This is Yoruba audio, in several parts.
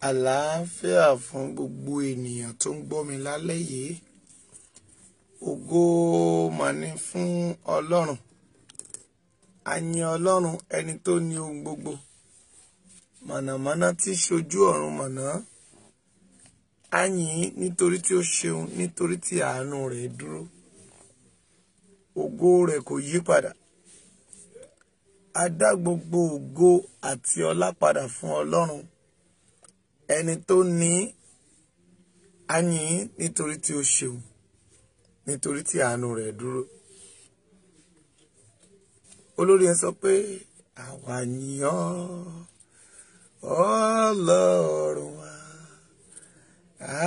Àlàáfíà fún gbogbo ènìyàn tó ń gbọ́ mi lálẹ́ yìí. Ògo mà ní fún Ọlọ́run. A yin Ọlọ́run ẹni tó ní ohun gbogbo. Mànàmáná tí ṣojú ọ̀run mọ̀nà. A yìn ín nítorí tí ó ṣeun, nítorí tí àánú rẹ̀ dúró. Ògo rẹ̀ kò yí padà. A dá gbogbo ògo àti ọlá padà fún Ọlọ́run ẹni tó ní. A yìn ín nítorí tí ó ṣeun, nítorí tí àánú rẹ̀ dúró. Olórí ẹ sọ pé àwa yìn ọ́, Ọlọ́run wa,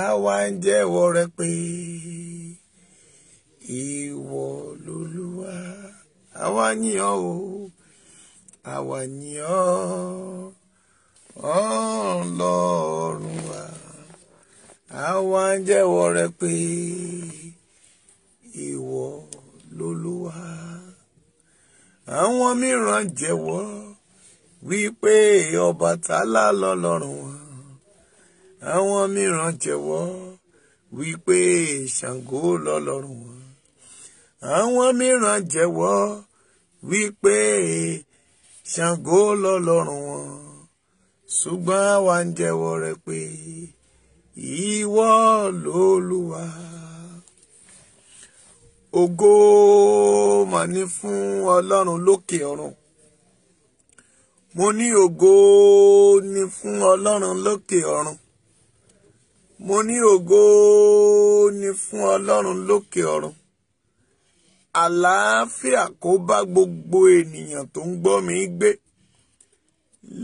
àwa ń jẹ́wọ́ rẹ pé ìwọ lolúwa. Àwa yìn ọ́ o, àwa yìn ọ́, Ọlọ́run wa, àwa ń jẹ́wọ́ rẹ pé ìwọ lolúwa. Àwọn mìíràn jẹ́wọ́ wípé Ọbàtálá lọ́lọ́run wọn. Àwọn mìíràn jẹ́wọ́ wípé Ṣàngó lọ́lọ́run wọn. Àwọn mìíràn jẹ́wọ́ wípé Ṣàngó lọ́lọ́run wọn. Ṣùgbọ́n àwa ń jẹ́wọ́ rẹ pé ìwọ lolúwa. Ògo mà ní fún Ọlọ́run lókè ọ̀run. Mo ní ògo ní fún Ọlọ́run lókè ọ̀run. Mo ní ògo ní fún Ọlọ́run lókè ọ̀run. Àlàáfíà kó bá gbogbo ènìyàn tó ń gbọ́ mi gbé.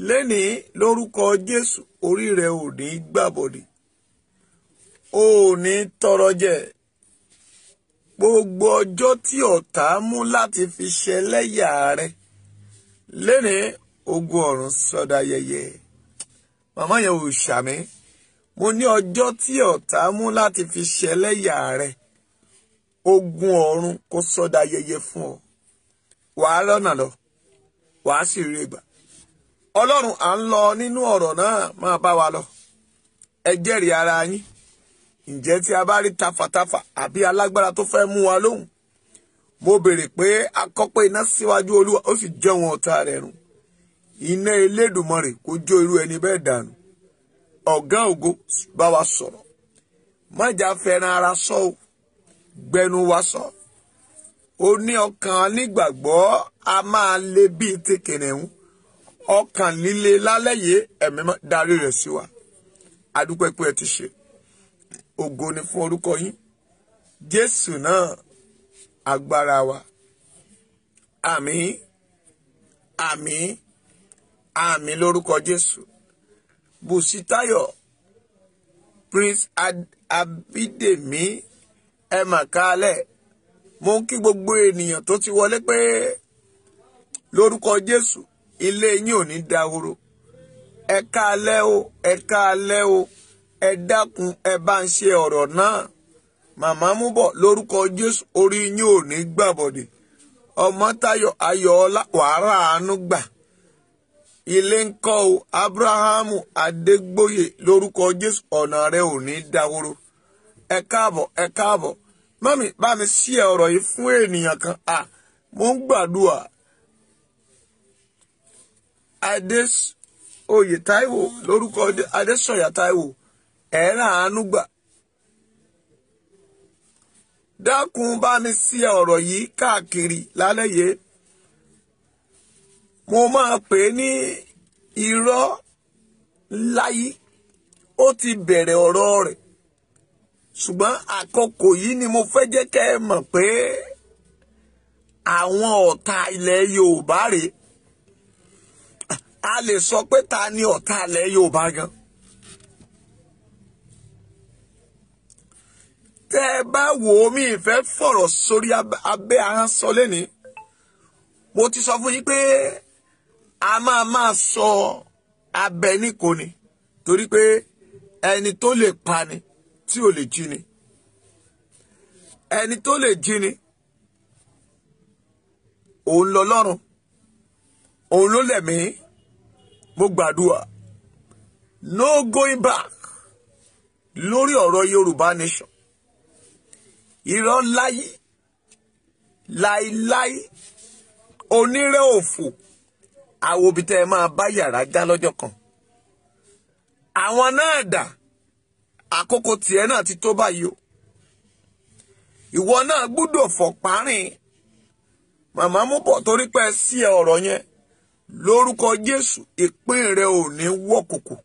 Lénìí lórúkọ Jésù, orí rẹ ò ní gbàbọ̀dì. O ò ní tọrọ jẹ. Gbogbo ọjọ́ tí ọ̀tá mú láti fi ṣẹlẹ́yà rẹ. Lénìí ogun ọ̀run sọdá yẹyẹ. Màmá yẹn ò ṣàmì. Mo ní ọjọ́ tí ọ̀tá mú láti fi ṣẹlẹ́yà rẹ. Ogun ọ̀run kó sọdá yẹyẹ fún ọ. Wàá rọ́nà lọ. Wàá sì rí gbà. Ọlọ́run à ń lọ nínú ọ̀rọ̀ náà, máa bá wa lọ. Ẹ jẹ́rìí ara yín. Ǹjẹ́ tí a bá rí tafàtafà àbí alágbára tó fẹ́ mú wa lóhùn, mo béèrè pé akọ́pẹ́ iná síwájú Olúwa ó sì jẹ́ wọn ọ̀tá rẹ̀ run. Iná Elédùmarè kó jó irú ẹni bẹ́ẹ̀ dànù. Ọ̀gá ògo bá wa sọ̀rọ̀. Má jà fẹ́ràn ara sọ o, gbẹnu wa sọ. Ó ní ọkàn nígbàgbọ́ a máa le bíi ti kìnìún. Ọkàn líle lálẹ́ yìí, ẹ̀mí darí rẹ̀ sí wa. Adúpẹ́ pé ẹ ti ṣe. Ògo ni fún orúkọ yín. Jésù náà agbára wa. Àmín, àmín, àmín lórúkọ Jésù. Bùsítáyọ̀ Prince Abídèmí ẹ mà kálẹ̀. Mo ń kí gbogbo ènìyàn tó ti wọlé pé lórúkọ Jésù ilé yín ò ní dahoro. Ẹ káalẹ́ o, ẹ káalẹ́ o. Ẹ dákun, ẹ bá ń ṣe ọ̀rọ̀ náà. Màmá mú bọ̀ lórúkọ Jésù, orí yín ò ní gbàbọ̀dè. Ọmọ́táyọ̀ Ayọ̀ọ́lá, wàrà àánú gbà. Ilé ń kọ́ o. Abrahamu Adégbóyè lórúkọ Jésù, ọ̀nà rẹ ò ní dahoro. Ẹ káàbọ̀, ẹ káàbọ̀. Mọ́mì bá mi ṣí ọ̀rọ̀ yìí fún ènìyàn kan. À, mo ń gbàdúrà. Adé Oyè Táíwò lórúkọ Adésọ̀yà Táíwò, ẹ̀rọ àánú gbà. Dákun bá mi sí ọ̀rọ̀ yìí káàkiri lálẹ́ yìí. Mo máa pè é ní irọ́ láyé. Ó ti bẹ̀rẹ̀ ọ̀rọ̀ rẹ̀. Ṣùgbọ́n àkókò yìí ni mo fẹ́ jẹ́ kẹ́ ẹ mọ̀ pé àwọn ọ̀tá ilẹ̀ Yorùbá rèé. A lè sọ pé ta ni ọ̀tá ilẹ̀ Yorùbá gan. Tẹ́ ẹ bá wò ó, mi ìfẹ́ fọ̀rọ̀ sórí abẹ́ ahọ́n sọ lẹ́ni. Mo ti sọ fún yín pé a máa máa sọ abẹ níko ni, torí pé ẹni tó lè pa ni tí ò lè jí ni. Ẹni tó lè jí ni òun lọ́lọ́run, òun ló lẹ̀mí. Mo gbàdúrà. No going back lórí ọ̀rọ̀ Yorùbá nation. Irọ́ láyé láíláí onírẹ́ òfò àwọn òbí tẹ́ ẹ máa bá yàrá já lọ́jọ́ kan. Àwọn náà dà, àkókò tiẹ̀ náà ti tó báyìí o. Ìwọ náà gbúdọ̀ fọ̀párìn. Màmá mú bọ̀ torí pé sí ẹ ọ̀rọ̀ yẹn lórúkọ Jésù, ìpín rẹ ò ní wọ́kùkù.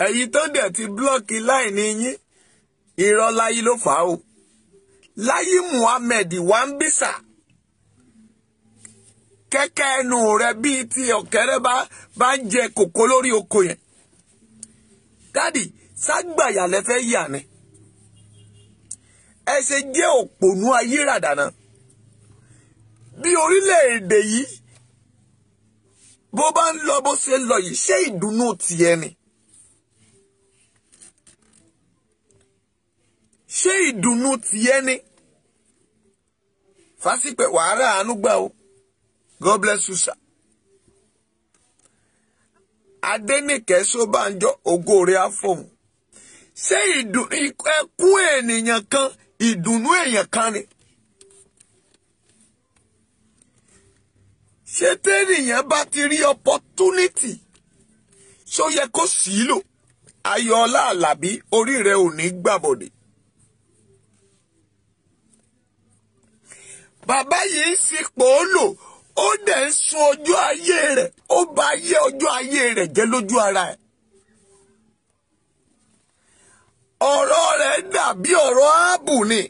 Ẹ̀yin tó dẹ̀ ti blọ́ọ̀kì láìní yín, irọ́ láyé ló fà á o. Láyé Muhammed Wambisa, kẹ́kẹ́ ẹnu rẹ bíi ti ọ̀kẹ́rẹ́ bá ń jẹ kòkó lórí oko yẹn. Dádì, ságbàyà lẹ fẹ́ yà ni. Ẹ ṣe jẹ́ òpònú ayérádàná. Bí orílẹ̀-èdè yìí bó bá ń lọ bó ṣe lọ yìí, ṣé ìdùnnú tiẹ̀ ni? Ṣé ìdùnnú tiẹ̀ ni? Fásipẹ̀ wàhálà àánú gbà o. God bless you, sir. Adénìkẹ́ Ṣóbánjọ́, ògo rẹ̀ á fọ̀hún. Ṣé ẹkún ènìyàn kan ìdùnnú èèyàn kan ni? Ṣé tẹ́nìyàn bá ti rí opportunity, ṣó yẹ kó sì í lò? Ayọ̀ọ́lá Àlàbí, orí rẹ̀ ò ní gbàbọ̀dẹ̀. Bàbá yìí ń sipò ó lò, ó dẹ̀ ń sun ọjọ́ ayé rẹ̀, ó bà ayé ọjọ́ ayé rẹ̀ jẹ́ lójú ara ẹ̀. Ọ̀rọ̀ rẹ̀ dàbí ọ̀rọ̀ Áábù ni,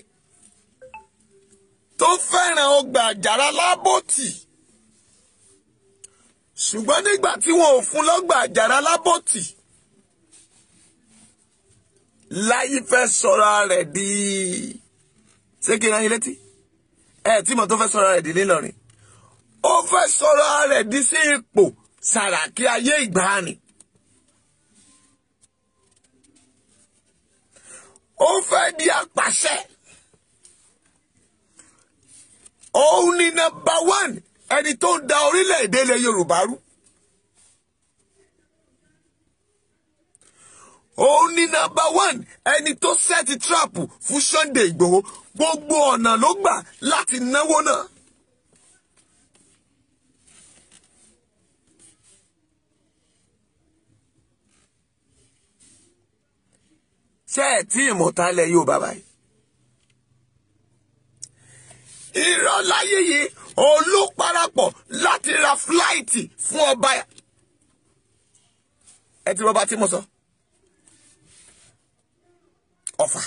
tó fẹ́ràn ọgbà àjàrà Lábótì. Ṣùgbọ́n nígbà tí wọn ò fún lọ́gbà àjàrà Lábótì, láyé fẹ́ sọra rẹ̀ di ṣé kí n rán yín létí? Ẹ tí mo tó fẹ́ sọra rẹ̀ di nílọrin. Ó fẹ́ sọra rẹ̀ di sí ipò Sàràkí ayé ìgbàanì. Ó fẹ́ di apàṣẹ. Òun ni nọ́mbà 1 ẹni tó ń da orílẹ̀-èdè ilẹ̀ Yorùbá rú. Òun ni nọ́mbà 1 ẹni tó sẹ́ẹ̀tì tíráàpù fún Sunday Ìgbòho. Gbogbo ọ̀nà ló gbà láti náwó náà. Ṣé ẹ̀ tí ìmọ̀ta ilẹ̀ Yorùbá báyìí? Irọ́ láyé yìí, òun ló parapọ̀ láti ra fúláìtì fún ọba. Ẹ ti rọba tí mo sọ. Ọ̀fà.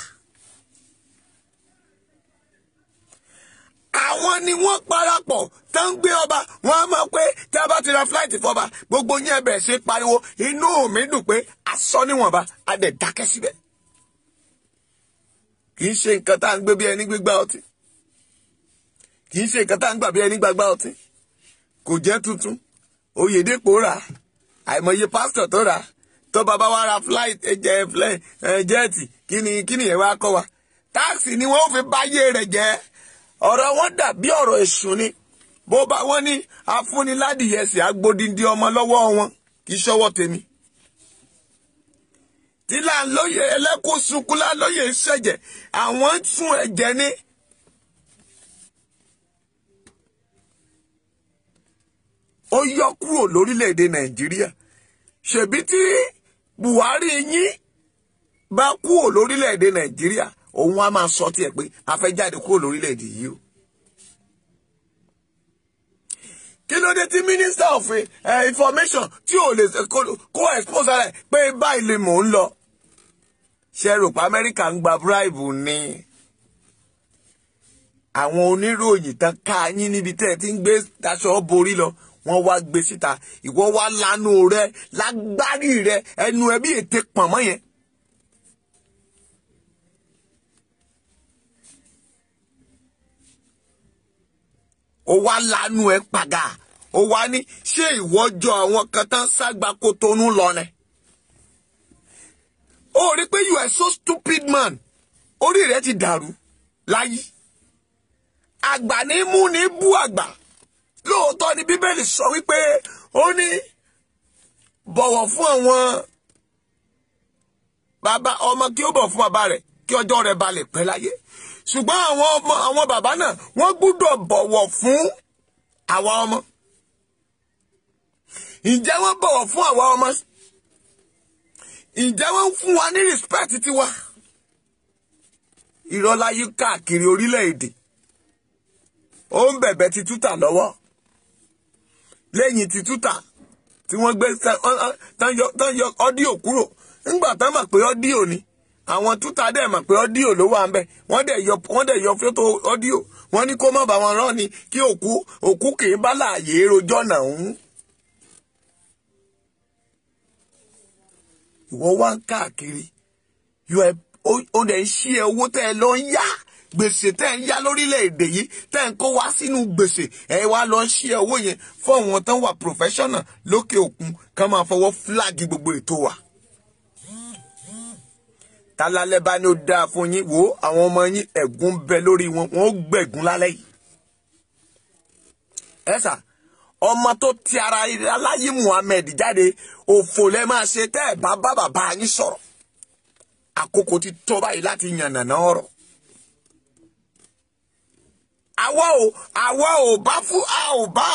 Àwọn ni wọ́n parapọ̀ tó ń gbé ọba. Wọ́n á mọ̀ pé tí a bá ti ra fúláìtì fọba, gbogbo yín ẹ bẹ̀rẹ̀ sí pariwo. Inú mi dùn pé aṣọ níwọ̀nba, a dẹ̀ dákẹ́ síbẹ̀. Kì í ṣe nǹkan tá à ń gbé bí ẹni gbégbá ọtí. Kì í ṣe nǹkan tá à ń gbà bí ẹni gbàgbá ọtí. Kò jẹ́ tuntun. Oyèdèpọ̀ rà, àìmọye pásítọ̀ tó rà, tó bàbá wa ra flight jẹ́ẹ̀tì, kí ni ẹ̀ wá kọ́ wa? Táàsì ni wọ́n fi báyé rẹ̀ jẹ́. Ọ̀rọ̀ wọn dàbí ọ̀rọ̀ èṣù ni. Bó bá wọ́n ní afúniládìyẹsẹ̀ agbódindi ọmọ lọ́wọ́ wọn, kì í ṣọwọ́ tèmi. Tí láńlóye ẹlẹ́kùn sunkún, láńlóye ṣẹ̀jẹ̀, àwọn ń sun ẹ̀jẹ̀ ni. Ó yọ kúrò lórílẹ̀‐èdè Nàìjíríà. Ṣèbí tí Buhari yín bá kúrò lórílẹ̀‐èdè Nàìjíríà, òun á máa sọ tiẹ̀ pé a fẹ́ jáde kúrò lórílẹ̀‐èdè yìí o. Kí ló dé tí Minister of Information tí ò lè kó expose rẹ̀ pé báyìí lè mò ń lọ? Ṣé rò pé Amẹ́ríkà ń gba bribe ni? Àwọn oníròyìn tán ká yín níbi tẹ́ ẹ ti ń gbé daṣọ borí lọ, wọ́n wá gbé síta. Ìwọ wá lanu rẹ, lágbárí rẹ, ẹnu ẹ bí ètè pọ̀nmọ́ yẹn. Ó wá lanu ẹ pàgà, ó wá ní ṣé ìwọ jọ àwọn kan tán ságbá Kótónú lọ ni? Ó rí pé you are so stupid man. Orí rẹ ti dàrú láyé. Àgbà ní mú ní bú àgbà. Lóòótọ́ ni Bíbélì sọ wípé ó ní Bọ̀wọ̀ fún àwọn bàbá, ọmọ kí ó bọ̀ fún bàbá rẹ̀ kí ọjọ́ rẹ̀ ba lè pẹ́ láyé. Ṣùgbọ́n àwọn ọmọ, àwọn bàbá náà, wọ́n gbúdọ̀ bọ̀wọ̀ fún àwa ọmọ. Ǹjẹ́ wọ́n bọ̀wọ̀ fún àwa ọmọ? Ǹjẹ́ wọ́n fún wa ní respect tiwa? Irọ́ láyé káàkiri orílẹ̀-èdè. Ó ń bẹ̀bẹ̀ ti tútà lọ́wọ́. Lẹ́yìn ti tútà tí wọ́n gbé tán yọ audio kúrò. Ńgbà tán mọ̀ pé audio ni. Àwọn tútà dẹ̀ mọ̀ pé audio ló wà ń bẹ̀. Wọ́n dẹ̀ yọ fótó audio. Wọ́n ní kó má bá wọn rán ni kí òkú kì í bá láàyè rojọ́ náà ń. Ìwọ wá ń káàkiri, ó dẹ̀ ń ṣí ẹ owó tẹ́ ẹ lọ ń yá, gbèsè tẹ́ ẹ ń yá lórílẹ̀‐èdè yìí, tẹ́ ẹ ń kó wá sínú gbèsè. Ẹ wá lọ ń ṣí ẹ owó yẹn fún àwọn tán wà professional lókè òkun, kán máa fọwọ́ flag gbogbo ètò wa. Tálálẹ́ bá ní ó dáa fún yín. Wo àwọn ọmọ yín, ẹ̀gún bẹ lórí wọn, wọn ó gbẹ̀gún lálẹ́ yìí. Ẹ sà, ọmọ tó ti ara Aláyí Muhammed jáde, òfò lẹ máa ṣe tẹ́ ẹ̀ bá bá bàbá yín sọ̀rọ̀. Àkókò ti tó báyìí láti yànnàná ọ̀rọ̀. Àwa ò bá fún, a ò bá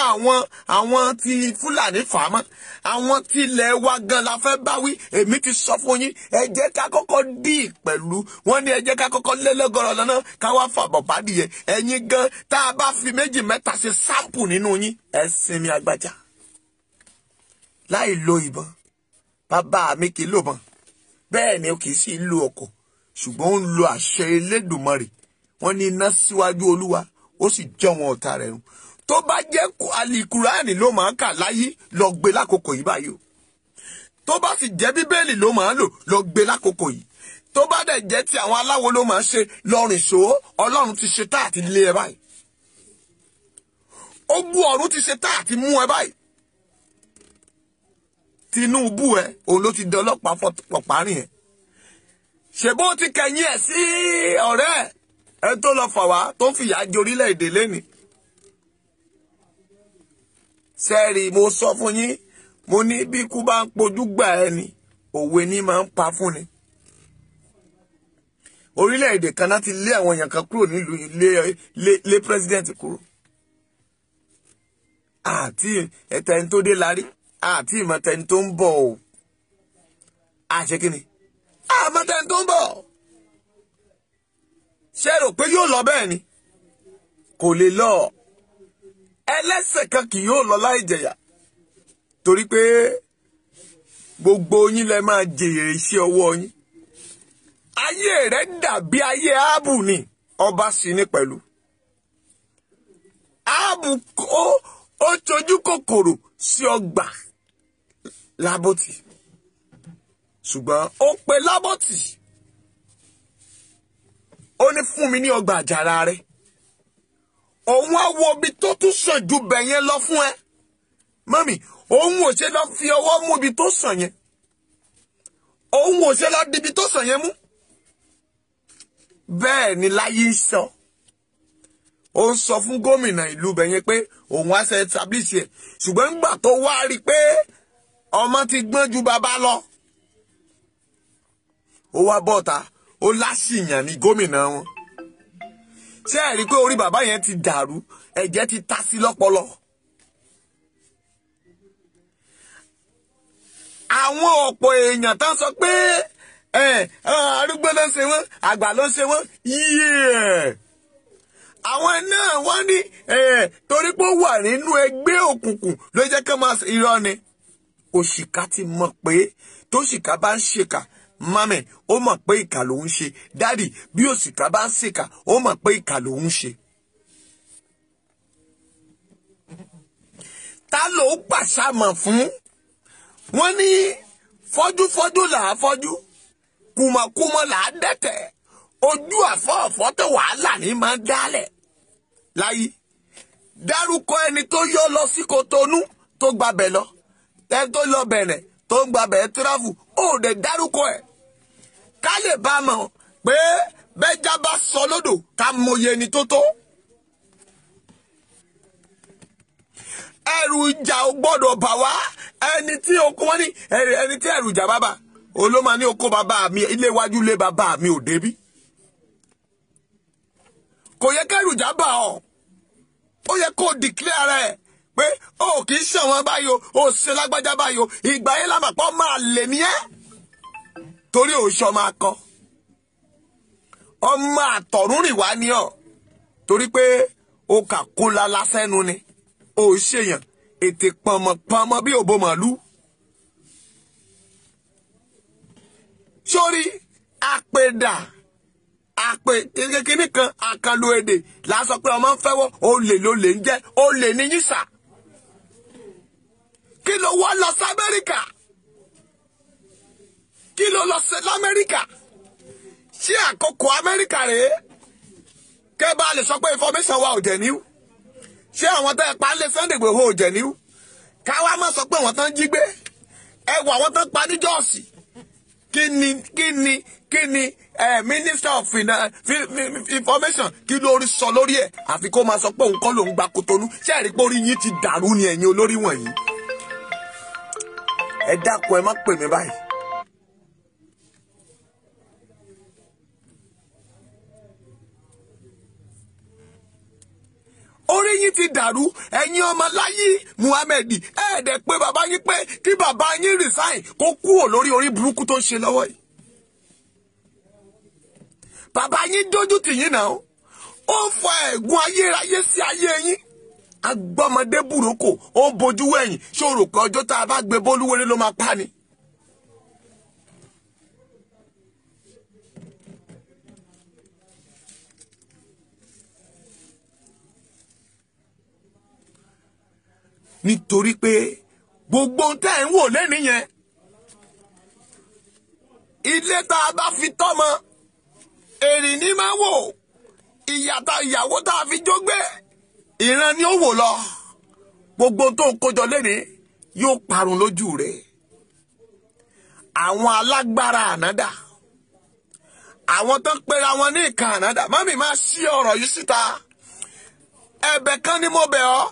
àwọn tí Fúlàní fà á mọ́. Àwọn tí ilẹ̀ wa gan la fẹ́ bá wí. Èmi ti sọ fún yín, ẹ jẹ́ ká kọ́kọ́ dì pẹ̀lú wọ́n ní ẹ jẹ́ ká kọ́kọ́ lélẹ́gọ́rọ̀ lọ́nà, ká wá fàbọ̀ bá dìyẹ. Ẹ̀yin gan, tá a bá fi méjì mẹ́ta ṣe sample nínú yín, ẹ sinmi agbájá láì lo ìbọn. Bàbá mi kì í lò bọ́n, bẹ́ẹ̀ ni ó kì í sì lo ọkọ̀, ṣùgbọ́n ó ń lo àṣẹ Elédùmarè. Wọ́n ní iná síwájú Olúwa, ó sì jẹ́ wọn ọ̀tá rẹ̀ run. Tó bá jẹ́ alikuraani ló máa ń kà láyé, lọ gbé lákòókò yìí báyìí o. Tó bá sì jẹ́ Bíbélì ló máa ń lò, lọ gbé lákòókò yìí. Tó bá dẹ̀ jẹ́ ti àwọn aláwo ló máa ń ṣe, lọ́rìn ṣó. Ọlọ́run ti ṣe tá àti lé ẹ báyìí. Ogun ọ̀run ti ṣe tá àti mú ẹ báyìí. Tinubu ẹ, òun ló ti di ọlọ́pàá fọ̀pá rìn ẹ. Ṣèbó ti kẹ̀yìn ẹ̀ sí ọ̀rẹ́ ẹ, ẹ tó lọ fà wá, tó ń fìyà jẹ orílẹ̀-èdè lẹ́ni. Sẹ́ẹ̀rì, mo sọ fún yín, mo ní bí ikú bá ń pojú gbà ẹni, òwe ní máa ń pa fún ni. Orílẹ̀-èdè kan láti lé àwọn èèyàn kan kúrò nílùú, lé president kúrò. Àti ẹ̀tẹ̀ni tó dé larí, àti ìmọ̀tẹ̀ni tó ń bọ̀ o. Àṣẹ kí ni àmọ̀tẹ̀ni tó ń bọ̀? Ṣé rò pé yóò lọ bẹ́ẹ̀ ni? Kò lè lọ. Ẹlẹ́ṣẹ̀ kan kì yóò lọ láì jẹ̀yà, torí pé gbogbo yín lẹ máa jèrè iṣẹ́ ọwọ́ yín. Ayé rẹ̀ dàbí ayé Áábù ni, ọba sì ní pẹ̀lú Áábù. Ó tojú kòkòrò sí ọgbà Lábọ́tì, ṣùgbọ́n ó pe Lábọ́tì, ó ní, "Fún mi ní ọgbà àjàrà rẹ̀." Òun á wo ibi tó tún sàn ju bẹ̀ yẹn lọ fún ẹ. Mummy, òun ò ṣe lọ fi ọwọ́ mú ibi tó sàn yẹn? Òun ò ṣe lọ di ibi tó sàn yẹn mú? Bẹ́ẹ̀ ni láyé ń sọ. Ó ń sọ fún gómìnà ìlú bẹ̀ yẹn pé òun á ṣe establish ẹ̀, ṣùgbọ́n nígbà tó wá rí i pé ọmọ ti gbọ́n ju bàbá lọ, ó wá bọ́ta, ó láṣìyàn ní gómìnà wọn. Ṣé ẹ rí i pé orí bàbá yẹn ti dàrú? Ẹ̀jẹ̀ ti ta sí lọ́pọlọ. Àwọn ọ̀pọ̀ èèyàn tán sọ pé arúgbó ló ń ṣe wọ́n, àgbà ló ń ṣe wọ́n yíyẹ. Àwọn náà wọ́n ní torí pé ó wà nínú ẹgbẹ́ òkùnkùn ló jẹ́ kí wọ́n máa. Irọ́ ni. Òṣìkà ti mọ̀ pé tóṣìkà bá ń ṣèkà. Mummy, ó mọ̀ pé ìkà ló ń ṣe. Daddy, bí òṣìkà bá ń ṣèkà, ó mọ̀ pé ìkà ló ń ṣe. Ta ló pàṣàmọ̀ fún? Wọ́n ní fọ́júfọ́jú là á fọ́jú, kùmọ̀kùmọ̀ là á dẹ̀tẹ̀, ojú àfọ́ọ̀fọ́ tó wàhálà ní máa ń dálẹ̀ láyé. Dárúkọ ẹni tó yọ lọ sí Kotonu tó gbabẹ̀ lọ, ẹni tó lọ Bẹ̀nẹ̀ tó ń gbabẹ̀ travel, ó dẹ̀ dárúkọ ẹ̀, ká lè bá a mọ̀ pé bẹ́jà bá sọ lódò, ká mọyé ẹni tó tó. Ẹrù ìjà ò gbọ́dọ̀ bà wá. Ẹni tí oko wọn ní ẹni tí ẹrù ìjà bàbà olóma ní oko bàbá mi, ilé iwájú ilé bàbá mi ò débí. Kò yẹ kẹrù ìjà bà ọ́. Ó yẹ kó declare ẹ pé ó kì í ṣàwọn báyìí o, ó ṣe lágbájá báyìí o. Ìgbà yẹn lámàpọ̀ máa lè ní ẹ́, torí òṣọ máa kọ ọmọ àtọ̀rúnrìn wá ní ọ, torí pé ó kà kó lálá sẹ́nu ni ó ṣèyàn ètè pọnmọpọnmọ bí òbó màlúù. Sórí àpèdà àpè kékeré kan àkànlò èdè là ń sọ pé ọmọ ń fẹ́wọ́, olè ló lè ń jẹ́, olè ní yín sà. Kí ló wá lọ sí Amẹ́ríkà? Kí ló lọ sí l'Amẹ́ríkà? Ṣé àkókò Amẹ́ríkà rèé? Kẹ́ bá lè sọ pé information wa ò jẹ̀ níw. Ṣé àwọn tẹ́ ẹ pa lé Sunday Igboho ò jẹ̀ níw? Káwá má sọ pé àwọn tán jí gbé. Ẹ wọ àwọn tán pa ní Jọ́ọ̀sì. Kí ni Minister of Information kí ló rí sọ lórí ẹ̀? Àfi kó máa sọ pé òun kọ́ lòún gba Kotonu. Ṣé ẹ̀rí pé orí yín ti dàrú ni ẹ̀yin olórí wọ̀nyí? Ẹ dákun, ẹ má pè mí báyìí. Orí yín ti dàrú, ẹ̀yin ọmọ Láyí Muhammed. Ẹ̀ẹ́dẹ̀ pé bàbá yín pé kí bàbá yín resign kó kúrò lórí orí burúkú tó ń ṣe lọ́wọ́ yìí. Bàbá yín dójú tì yín náà, ó ń fa ẹ̀gún ayérayé sí ayé yín. Agbọ́mọdé burúkú ó ń bojú wẹ̀yìn, ṣòro pé ọjọ́ tá a bá gbé bólúwéré ló máa pa ni. Nítorí pé gbogbo ohun tẹ́ ẹ̀ ń wò lẹ́nu yẹn, ilé tá a bá fi tọ́mọ èrì ní máa wò, ìyàtà ìyàwó tá a fi jógbé ìran ni ó wò lọ. Gbogbo tó ń kójọ lẹ́ni yóò parun lójú rẹ̀. Àwọn alágbára ànádà, àwọn tó ń pera wọn ní ìka ànádà, mọ́mì máa ṣí ọ̀rọ̀ yìí síta. Ẹ̀bẹ̀ kan ni mo bẹ̀ ọ́,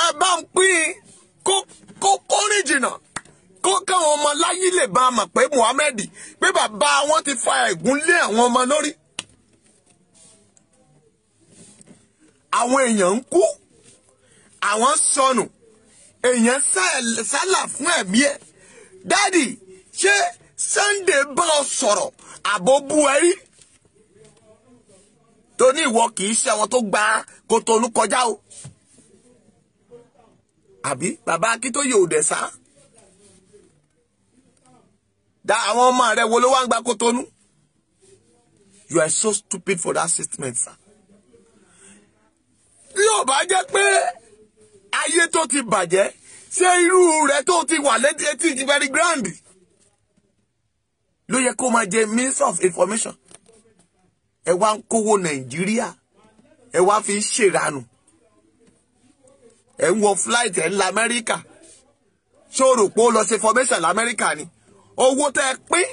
ẹ bá ń pín kó kó rìn jìnnà, kó káwọn ọmọ láyé lè bá a mọ̀ pé Muhammed, pé bàbá wọn ti fa ẹ̀gún lé àwọn ọmọ lórí. Àwọn èèyàn ń kú, àwọn sọnù, èèyàn sálà fún ẹ̀mí ẹ̀. Dádì, ṣé Sunday bá ọ sọ̀rọ̀ àbò bú ẹ rí? Tó ní ìwọ kì í ṣe àwọn tó gba Kotonu kọjá o. Àbí bàbá Akíntóyè ò dẹ̀ sá? Da àwọn ọmọ rẹ wo ló wá ń gba Kotonu? You are so stupid for that statement, sir. Bí ò bá jẹ́ pé ayé tó ti bàjẹ́, ṣé irú rẹ̀ tó ti wà létí etí very grand ló yẹ kó máa jẹ Minister of Information? Ẹ wá ń kówó Nàìjíríà, ẹ wá fi ń ṣèranù, ẹ ń wọ flight, ẹ ń la Amẹ́ríkà. Ṣé o rò pé ó lọ ṣe formation lamẹ́ríkà ni? Owó tẹ́ ẹ pín,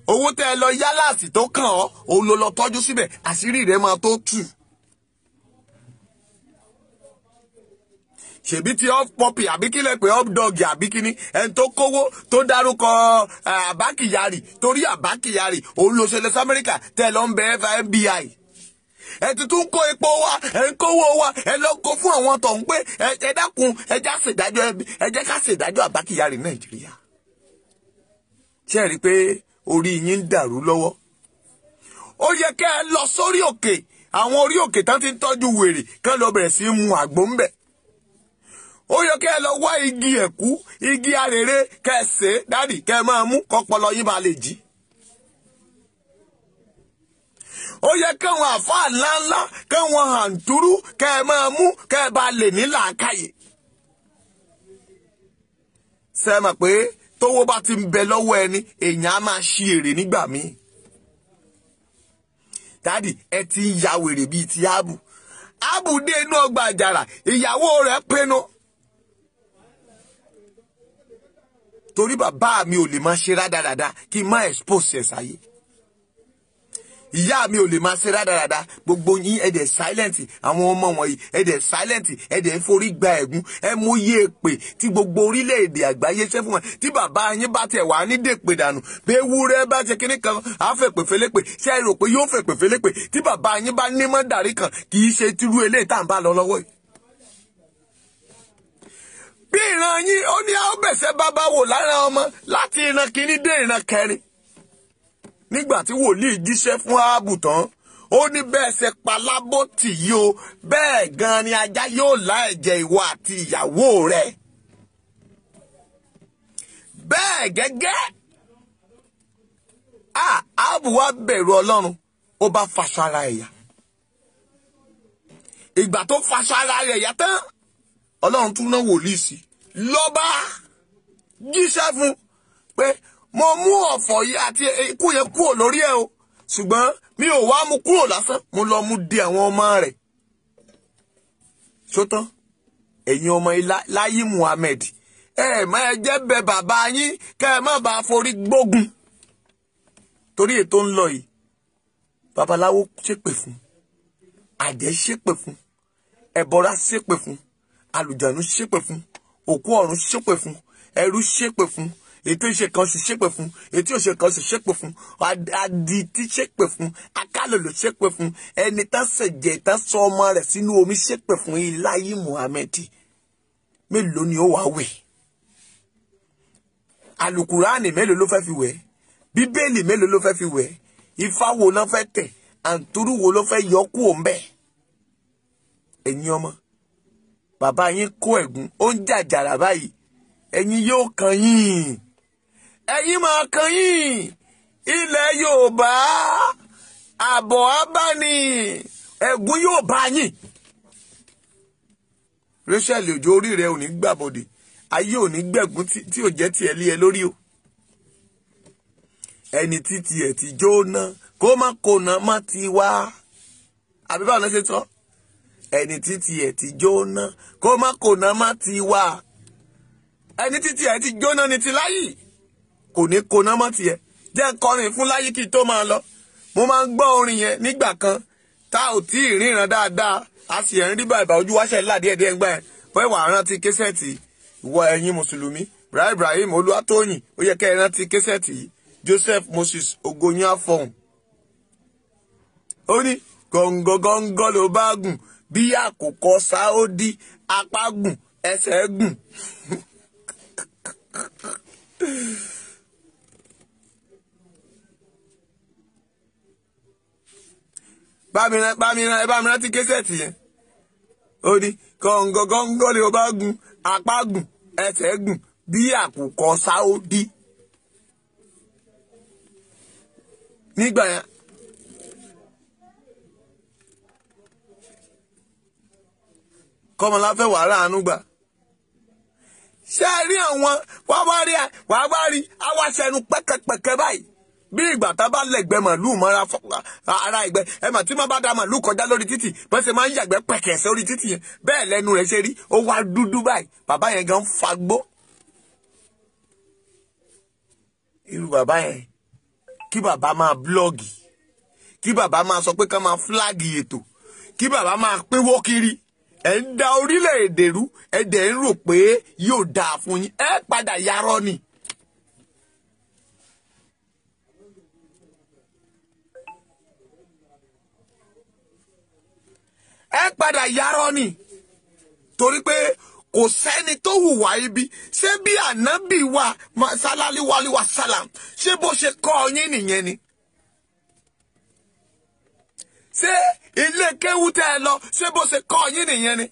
owó tẹ́ ẹ lọ yálàsì tó kàn ọ́, òun ló lọ tọ́jú síbẹ̀. Àṣírí rẹ̀ máa tó tù. Ṣèbí ti off puppy àbí kílẹ̀ pé up dog àbí kíní, ẹni tó kówó tó dárúkọ Abba Kyari, torí Abba Kyari òun ló ṣẹlẹ̀ sí Amẹ́ríkà tẹ́ ẹ lọ ń bẹ FBI. Ẹ tuntun ń kó epo wa, ẹ ń kówó wa, ẹ lọ kó fún àwọn tó ń pé ẹ dákun, ẹ já ṣèdájọ́, ẹ jẹ́ ká ṣèdájọ́ Abba Kyari Nàìjíríà. Ṣé ẹ rí i pé orí yín ń dàrú lọ́wọ́? Ó yẹ kẹ́ ẹ lọ sórí òkè, àwọn orí òkè tán ti ń tọ́jú wèrè, kán lọ bẹ̀rẹ̀ sí í mu àgbo ńbẹ̀. Ó yẹ kẹ́ ẹ lọ wá igi ẹ̀kú, igi arèrè, kẹ́ ẹ sè é, dádì, kẹ́ ẹ máa mú kọ́pọlọ yín bá lè jí. Ó yẹ káwọn àfáà ńláńlá, káwọn hàǹtúrú, kẹ́ ẹ máa mú kẹ́ ẹ bá lè ní làákàyè. Ṣé ẹ mọ̀ pé tówó bá ti ń bẹ lọ́wọ́ ẹni, èèyàn á máa ṣí èrè nígbà míì? Dádì, ẹ ti ń ya wèrè bíi ti Ábù. Ábù dé inú ọgbà àjàrà, ìyàwó rẹ̀ pinnu. Torí bàbá mi ò lè máa ṣe rádaràda kí n má expose ẹ̀ sáyé. Ìyá mi ò lè máa ṣe rádaràda. Gbogbo yín ẹ̀dẹ̀ silent, àwọn ọmọ wọ̀nyí ẹ̀dẹ̀ silent, ẹ̀dẹ̀ ń forí gba ẹ̀gún. Ẹ mú yé èpè tí gbogbo orílẹ̀-èdè àgbáyé ṣẹ́ fún wọn. Tí bàbá yín bá tiẹ̀ wà ní dèpè dànù, bí ewúrẹ́ bá ṣe kíní kan, á fèpè félépè. Ṣé ẹ rò pé yóò fèpè félépè? Tí bàbá yín bá ní mọ́dàrí kan, kì í ṣe tírú eléyìí tá à ń bá lọ lọ́wọ́ yìí. Bí ìran yín, ó ní a ó bẹ̀sẹ̀ bàbá wò lára ọmọ láti ìran kìíní dé ìran kẹrin. Nígbà tí wòlíì jíṣẹ́ fún Áhábù tán, ó ní bẹ́ẹ̀ ṣe pa Nábótì yìí o, bẹ́ẹ̀ gan ni ajá yóò lá ẹ̀jẹ̀ ìwọ àti ìyàwó rẹ̀. Bẹ́ẹ̀ gẹ́gẹ́, Áhábù wá bẹ̀rù Ọlọ́run, ó bá faṣọ ara ẹ̀yà. Ìgbà tó faṣọ ara ẹ̀yà tán, Ọlọ́run tún rán wòlíì sí lọ́ba jíṣẹ́ fún pé mo mú ọ̀fọ̀ yìí àti ikú yẹn kúrò lórí ẹ o, ṣùgbọ́n mi ò wá mú kúrò lásán, mo lọ mú di àwọn ọmọ rẹ̀. Sótán, ẹ̀yin ọmọ Láyí Muhammed, ẹ má ẹ jẹ́ bẹ bàbá yín kẹ́ ẹ má bàa forí gbógun. Torí ètò ń lọ yìí, babaláwo ṣépè fún, àjẹ́ ṣépè fún, ẹ̀bọra ṣépè fún, alùjànú ṣépè fún, òkú ọ̀run ṣépè fún, ẹrú ṣépè fún, ètò ìṣe kan sì ṣépè fún, ètò ìṣe kan sì ṣépè fún, adití ṣépè fún, akálòlò ṣépè fún, ẹni tán ṣẹ̀jẹ̀ tán sọ ọmọ rẹ̀ sínú omi ṣépè fún Láyí Muhammed. Mélòó ni ó wàá wẹ̀? Alùkùránì mélòó ló fẹ́ fi wẹ̀? Bíbélì mélòó ló fẹ́ fi wẹ̀? Ifá wo ló fẹ́ tẹ̀? Àǹtúrú wo ló fẹ́ yọ kúò ńbẹ̀? Ẹ̀yin ọmọ, bàbá yín kó ẹ̀gún, ó ń jàjàrà báyìí, ẹ̀yin yóò kàn yín, ẹ̀yin máa kàn yín. Ilẹ̀ Yorùbá àbọ̀ abáni, ẹ̀gún yóò bá yín. Rachel Òjó, orí rẹ ò ní gbàbọ̀dè, ayé ò ní gbẹ̀gún tí ò jẹ́ tiẹ̀ lé ẹ lórí o. Ẹni tí tiẹ̀ ti jóná kó má kóná má ti wá, àbí báwo ló ṣe sọ? Ẹni títí ẹ̀ ti jóná kó má kóná má ti wá. Ẹni títí ẹ̀ ti jóná ni ti Láyì, kò ní kóná mọ́ tiẹ̀. Jẹ́ ń kọrin fún Láyì kí tó máa lọ. Mo máa ń gbọ́ orin yẹn nígbà kan tá ò tí ì ríran dáadáa, a sì ẹ̀ ń rí bàbá ojú wáṣẹ̀ ńlá díẹ̀ díẹ̀ ńgbà yẹn. Bẹ́ẹ̀ wà á rántí késẹ̀tì ìwọ ẹ̀yin mùsùlùmí, Ibrahim Olúwatóyìn, ó yẹ kẹ́ ẹ rántí késẹ̀tì yìí. Joseph Moses Ogoyin Afọ̀hún. Ó ní gọ̀ǹgọ̀gọ̀ǹgọ̀ ló bá gùn bí àkùkọ Sáódì, apá gùn ẹsẹ̀ gùn. Bá mi rántí késẹ̀tì yẹn. Ó ní gọ̀ǹgọ̀gọ̀ǹgọ̀ ló bá gùn, apá gùn ẹsẹ̀ gùn bí àkùkọ Sáódì. Nígbà yẹn, Kọ́mọláfẹ́ wàhálà àánú gbà. Ṣé ẹ rí àwọn wàá wá rí awáṣẹnu pẹ́kẹ́pẹ́kẹ́ báyìí bí ìgbà tá bá lẹ̀gbẹ́ màlúù mọ́ra ara ìgbẹ́ ẹ mà tí má bá da màlúù kọjá lórí títì bó ṣe máa ń yàgbẹ́ pẹ̀kẹ́ sórí títì yẹn, bẹ́ẹ̀ lẹ́nu rẹ̀ ṣe rí, ó wá dúdú báyìí. Bàbá yẹn gan fagbó. Irú bàbá yẹn, kí bàbá máa blọ́ọ̀gì, kí bàbá máa sọ pé ká máa fúláàgì ètò, kí bàbá máa pínwó kiri. Ẹ ń da orílẹ̀-èdè rú, ẹ dẹ̀ ń rò pé yóò dáa fún yín, ẹ padà yarọ́ ni. Ẹ padà yarọ́ ni. Torí pé kò sẹ́ni tó hùwà ibi. Ṣé bí ànábì wa sálálíwálíwá sálàm, ṣé bó ṣe kọ́ yín nìyẹn ni? Ṣé ilé kéwú tẹ́ ẹ lọ, ṣé bó ṣe kọ́ yín nìyẹn ni?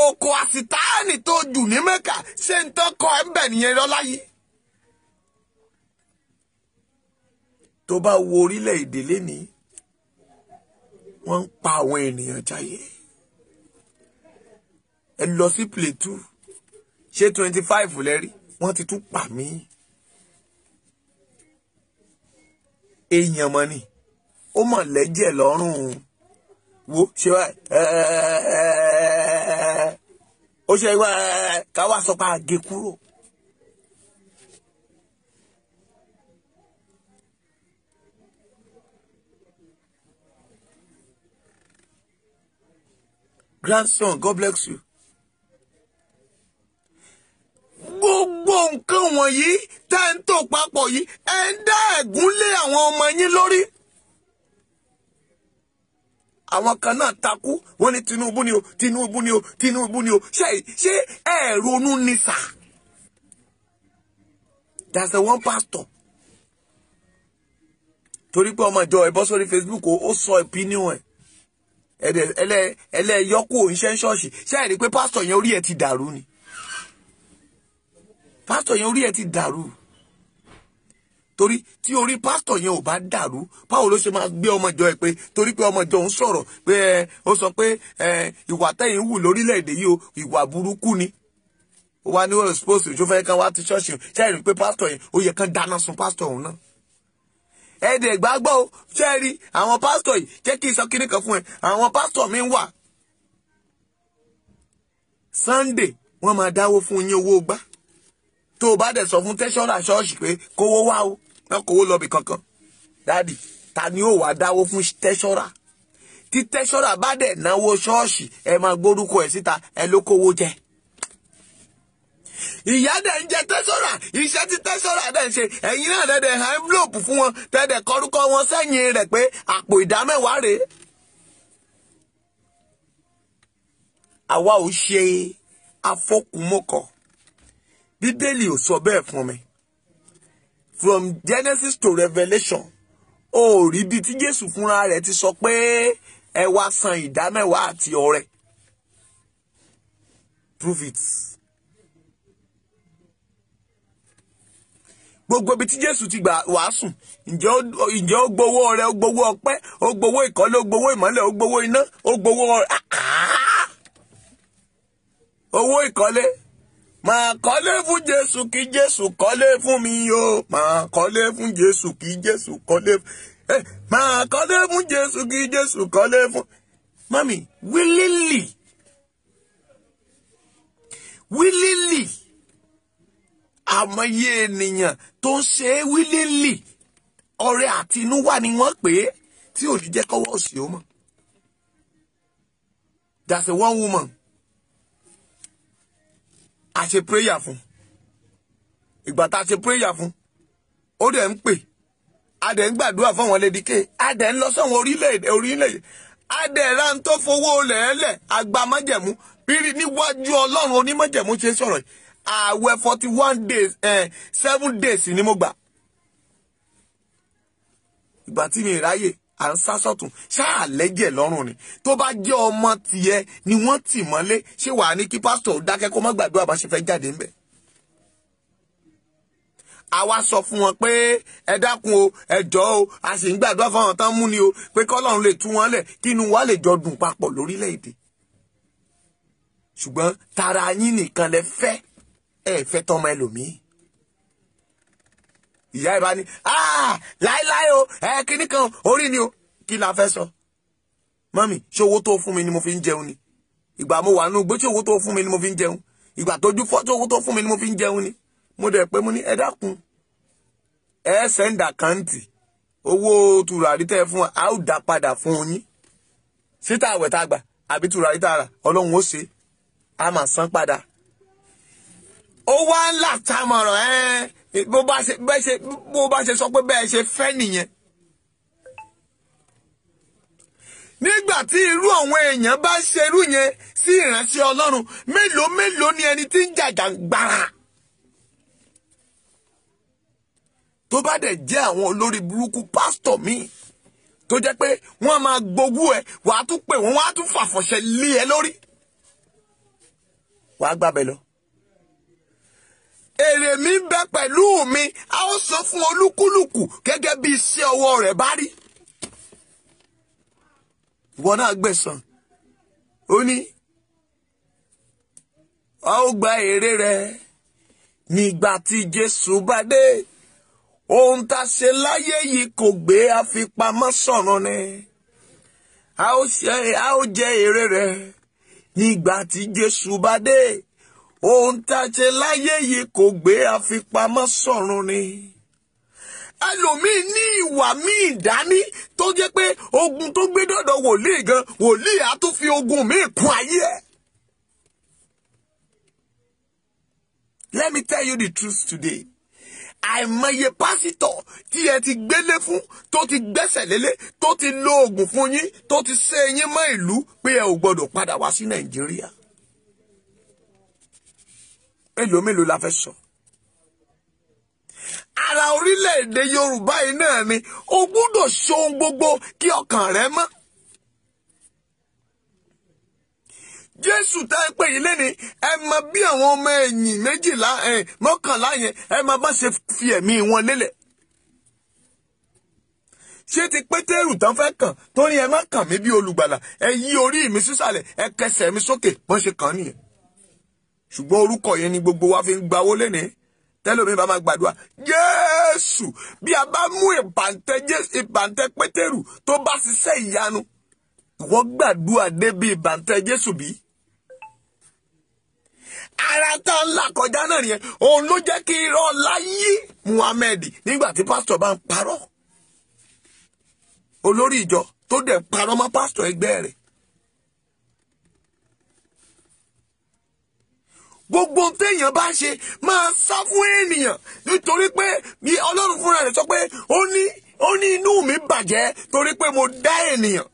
Òkò àsìtáàní tó jù ní Mẹ́kà, ṣé ń tán kọ́ ẹ ń bẹ̀ nìyẹn lọ láyé? Tó bá wo orílẹ̀-èdè lénìí, wọ́n ń pa àwọn ènìyàn jayé. Ẹ lọ sí Plateau, ṣé 25 lẹ́rí, wọ́n ti tún pa mí. Èèyàn mọ̀ ni, ó mọ̀ lẹ́jẹ̀ lọ́rùn. Wo ṣe wá ó ṣe wá ká wá sọ pé a gé kúrò. Grandson, God bless you. Gbogbo nǹkan wọ̀nyí tẹ́ ń tò papọ̀ yìí, ẹ ń dá ẹ̀gún lé àwọn ọmọ yín lórí. Àwọn kan náà takú, wọ́n ní Tinubu ni o, Tinubu ni o, Tinubu ni o. Ṣé ẹ ronú ni sà? That's the one pastor. Torí pé ọmọ ìjọ ẹ bọ́ sórí Facebook, ó sọ opinion ẹ̀. Ẹlẹ́yọkú òǹṣẹ́ ṣọ́ọ̀ṣì. Ṣé ẹ rí pé pásítọ̀ yẹn orí ẹ̀ ti dàrú ni? Pásítọ̀ yẹn orí ẹ̀ ti dàrú. Torí tí orí pásítọ̀ yẹn ò bá dàrú, báwo ló ṣe máa gbé ọmọ ìjọ ẹ pé torí pé ọmọ ìjọ ń sọ̀rọ̀ pé ó sọ pé ìwà tẹ̀yìn wù lórílẹ̀‐èdè yìí o, ìwà burúkú ni. Ó wá ní ó expose tó fẹ́ kán wá ti ṣọ́ọ̀ṣì. Ṣé ẹ rí pé pásítọ̀ yẹn ó yẹ kán dáná sun pásítọ̀ òun náà? Ẹ̀ẹ́dẹ̀ gbàgbọ́ o. Ṣé ẹ rí àwọn pásítọ̀ yìí, jẹ́ kí n sọ kíní kan fún ẹ. Àwọn pásítọ̀ mi wà, Sunday wọ́n máa dáwó fún yín owó gbá. Tó o bá dẹ̀ sọ fún tẹ́sọ́rà ṣọ́ọ̀ṣì pé kówó wá o, wọ́n kówó lọ bì kankan. Dáàdì, ta ni ó wàá dáwó fún tẹ́sọ́rà? Tí tẹ́sọ́rà bá dẹ̀ náwó ṣọ́ọ̀ṣì, ẹ máa gbórúkọ ẹ̀ síta, ẹ ló kówó jẹ. Ìyá dẹ̀ ń jẹ tẹ́sọ́rà, iṣẹ́ tí tẹ́sọ́rà dẹ̀ ń ṣe, ẹ̀yin náà dẹ̀ hàn envelope fún wọn, tẹ́dẹ̀ kọrúkọ wọn sẹ́yìn rẹ̀ pé àpò ìdámẹ́wàá rèé. Àwa ò ṣe afọkùnmọ́kọ. Bíbélì ò sọ bẹ́ẹ̀ fún mi. From Genesis to Revelation, ó rí bí tí Jésù fúnra rẹ̀ ti sọ pé ẹ wá san ìdámẹ́wàá àti ọrẹ. Prove it. Gbogbo ibi tí Jésù ti gbà wàásù, ǹjẹ́ ó gbowó ọrẹ, ó gbowó ọpẹ́, ó gbowó ìkọ́lé, ó gbowó ìmọ́lẹ̀, ó gbowó iná, ó gbowó owó ìkọ́lé. Màá kọ́lé fún Jésù kí Jésù kọ́lé fún mi o. Màá kọ́lé fún Jésù kí Jésù kọ́lé. Màá kọ́lé fún Jésù kí Jésù kọ́lé fún. Mami, willingly, willingly, àmọye ènìyàn tó ń ṣe é willingly, ọrẹ àtinúwá ni wọ́n pè é, tí ò ní jẹ́ kọ́wọ́ òsì ó mọ̀. That's a one woman. A ṣe prayer fún. Ìgbà tá a ṣe prayer fún, ó dẹ̀ ń pè, a dẹ̀ ń gbàdúrà fún àwọn lédìké, a dẹ̀ ń lọ sọ́wọ́n orílẹ̀-èdè orílẹ̀-èdè, a dẹ̀ ra ń tó fowó lẹ̀ẹ́lẹ̀ àgbà májẹ̀mú bírí níwájú Ọlọ́run onímájẹ̀mú ṣe sọ̀rọ̀ yìí. Ààwẹ̀ 41 days, 7 days ni mo gbà. Ìgbà tí mi ráyè, à ń sá sọ́tún, ṣáà lẹ́jẹ̀ lọ́rùn ni. Tó bá jẹ́ ọmọ tiẹ̀ ni wọ́n tì mọ́lé, ṣé wàá ní kí pásítọ̀ dákẹ́ kó má gbàdúrà bá ṣe fẹ́ jáde ńbẹ̀? Àwa sọ fún wọn pé ẹ dákun o, ẹ jọ̀ọ́ o, a sì ń gbàdúrà fáwọn tán mú ni o, pé kọ́lọ́run lè tú wọn lẹ̀, kí inú wa lè jọ dùn papọ̀ lórílẹ̀‐èdè. Ṣùgbọ́n tara yín nìkan lẹ fẹ́, ẹ fẹ́ tọmọ ẹlòmíì. Ìyá ìbá ní láíláí o, ẹ kíní kan orí ni o, kí la fẹ́ sọ? Mọ́mì, ṣé owó tó fún mi ni mo fi ń jẹun ni? Ìgbà mo wà nínú igbó, ṣé owó tó fún mi ni mo fi ń jẹun? Ìgbà tójú fọ́, ṣé owó tó fún mi ni mo fi ń jẹun ni? Mo dẹ̀ pé mo ní ẹ dákun, ẹ sẹ́ńdà kàǹtì owó tùràrí tẹ́ fún wa, a ó dá padà fún yín. Síta àwẹ̀ tá a gbà àbí tùràrí tá a rà, Ọlọ́run ó ṣe, a máa san padà. Ó wá ń là tamọ̀ràn ẹ́ bó bá ṣe sọ pé bẹ́ẹ̀ ṣe fẹ́ nìyẹn. Nígbà tí irú àwọn èèyàn bá ṣerú yẹn sí ìránṣẹ́ Ọlọ́run, mélòó mélòó ni ẹni tí ń jàjàǹgbara. Tó bá dẹ̀ jẹ́ àwọn olórí burúkú pásítọ̀ míì tó jẹ́ pé wọ́n máa gbowó ẹ, wàá tún pè wọ́n, wàá tún fàfọ̀ṣẹ lé ẹ lórí, wàá gbàbẹ lọ. Èrè mi ń bẹ pẹ̀lú mi, a ó sọ fún olúkúlùkù gẹ́gẹ́ bí iṣẹ́ ọwọ́ rẹ̀ bá rí. Ìwọ náà gbẹ̀san, ó ní a ó gba èrè rẹ̀ nígbà tí Jésù bá dé. Ohun tá a ṣe láyé yìí kò gbé, àfipamọ́ sọ̀rọ̀ ni. A ó jẹ èrè rẹ̀ nígbà tí Jésù bá dé. Ohun tá a ṣe láyé yìí kò gbé, àfipamọ́ sọ̀rọ̀ ni. Ẹlòmíì ní ìwà míì dání tó jẹ́ pé ogun tó gbé dọ̀dọ̀ wòlíì gan, wòlíì á tún fi ogun míì kún ayé ẹ̀. Let me tell you the truth today. Àìmọye pásítọ̀ tí ẹ ti gbélé fún, tó ti gbẹ́sẹ̀ lélé, tó ti lo oògùn fún yín, tó ti ṣe yín mọ́ ìlú pé ẹ ò gbọ́dọ̀ padà wá sí Nàìjíríà. Mélòó mélòó la fẹ́ sọ? Ara orílẹ̀-èdè Yorùbá yìí náà ni o gbọ́dọ̀ ṣe ohun gbogbo kí ọkàn rẹ mọ́. Jésù tá ẹ pè yín lẹ́ni, ẹ mọ bí àwọn ọmọ ẹ̀yìn 12 11 yẹn, ẹ mọ bá ṣe fi ẹ̀mí wọn lélẹ̀. Ṣé ti Pétérù tán fẹ́ kàn tó ní ẹ má kàn mí bí olùgbàlà, ẹ yí orí mi sísàlẹ̀, ẹ kẹsẹ̀ mi sókè, bọ́n ṣe kàn nìyẹn. Ṣùgbọ́n orúkọ yẹn ni gbogbo wa fi ń gbawó lẹ́ni. Tẹ́lómi bá máa gbàdúrà Jésù, bí a bá mú ìbàǹtẹ̀ Pétérù tó bá ṣiṣẹ́ ìyanu, ìwọ gbàdúrà débi ìbàǹtẹ̀ Jésù bí? Ara tá ń là kọjá náà nìyẹn. Òun ló jẹ́ kí irọ́ láyé Muhammed nígbà tí pásítọ̀ bá ń parọ́. Olórí ìjọ tó dẹ̀ parọ́ mọ́ pásítọ̀ ẹgbẹ́ rẹ̀. Gbogbo téèyàn bá ṣe máa sá fún ènìyàn, nítorí pé bí Ọlọ́run fúnra rẹ̀ sọ pé ó ní inú mi bàjẹ́ torí pé mo dá ènìyàn.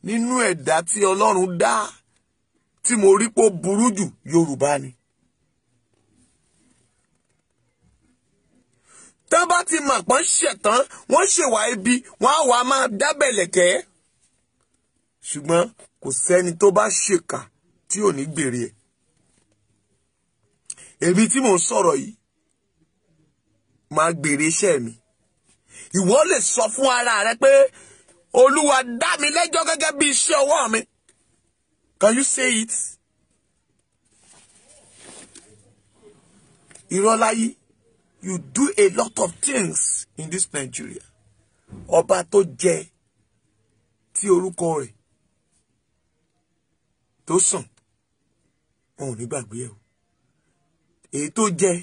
Nínú ẹ̀dá tí Ọlọ́run dá tí mo rí pé ó burú jù, Yorùbá ni. Tán bá ti mọ̀ pọ́n ṣẹ̀tàn, wọ́n ṣèwà ibi, wọ́n á wà máa dábẹ̀lẹ̀kẹ́. Ṣùgbọ́n kò sẹ́ni tó bá ṣèkà tí ò ní gbèrè ẹ̀. Èmi tí mò ń sọ̀rọ̀ yìí máa gbèrè iṣẹ́ mi. Ìwọ lè sọ fún ara rẹ pé Olúwa dá mi lẹ́jọ́ gẹ́gẹ́ bí iṣẹ́ ọwọ́ mi. Can you say it? Irọ́láyí, you do a lot of things in this Nigeria. Ọba tó jẹ tí orúkọ rẹ̀ tó sàn, wọn ò ní gbàgbé ẹ o. Èyí tó jẹ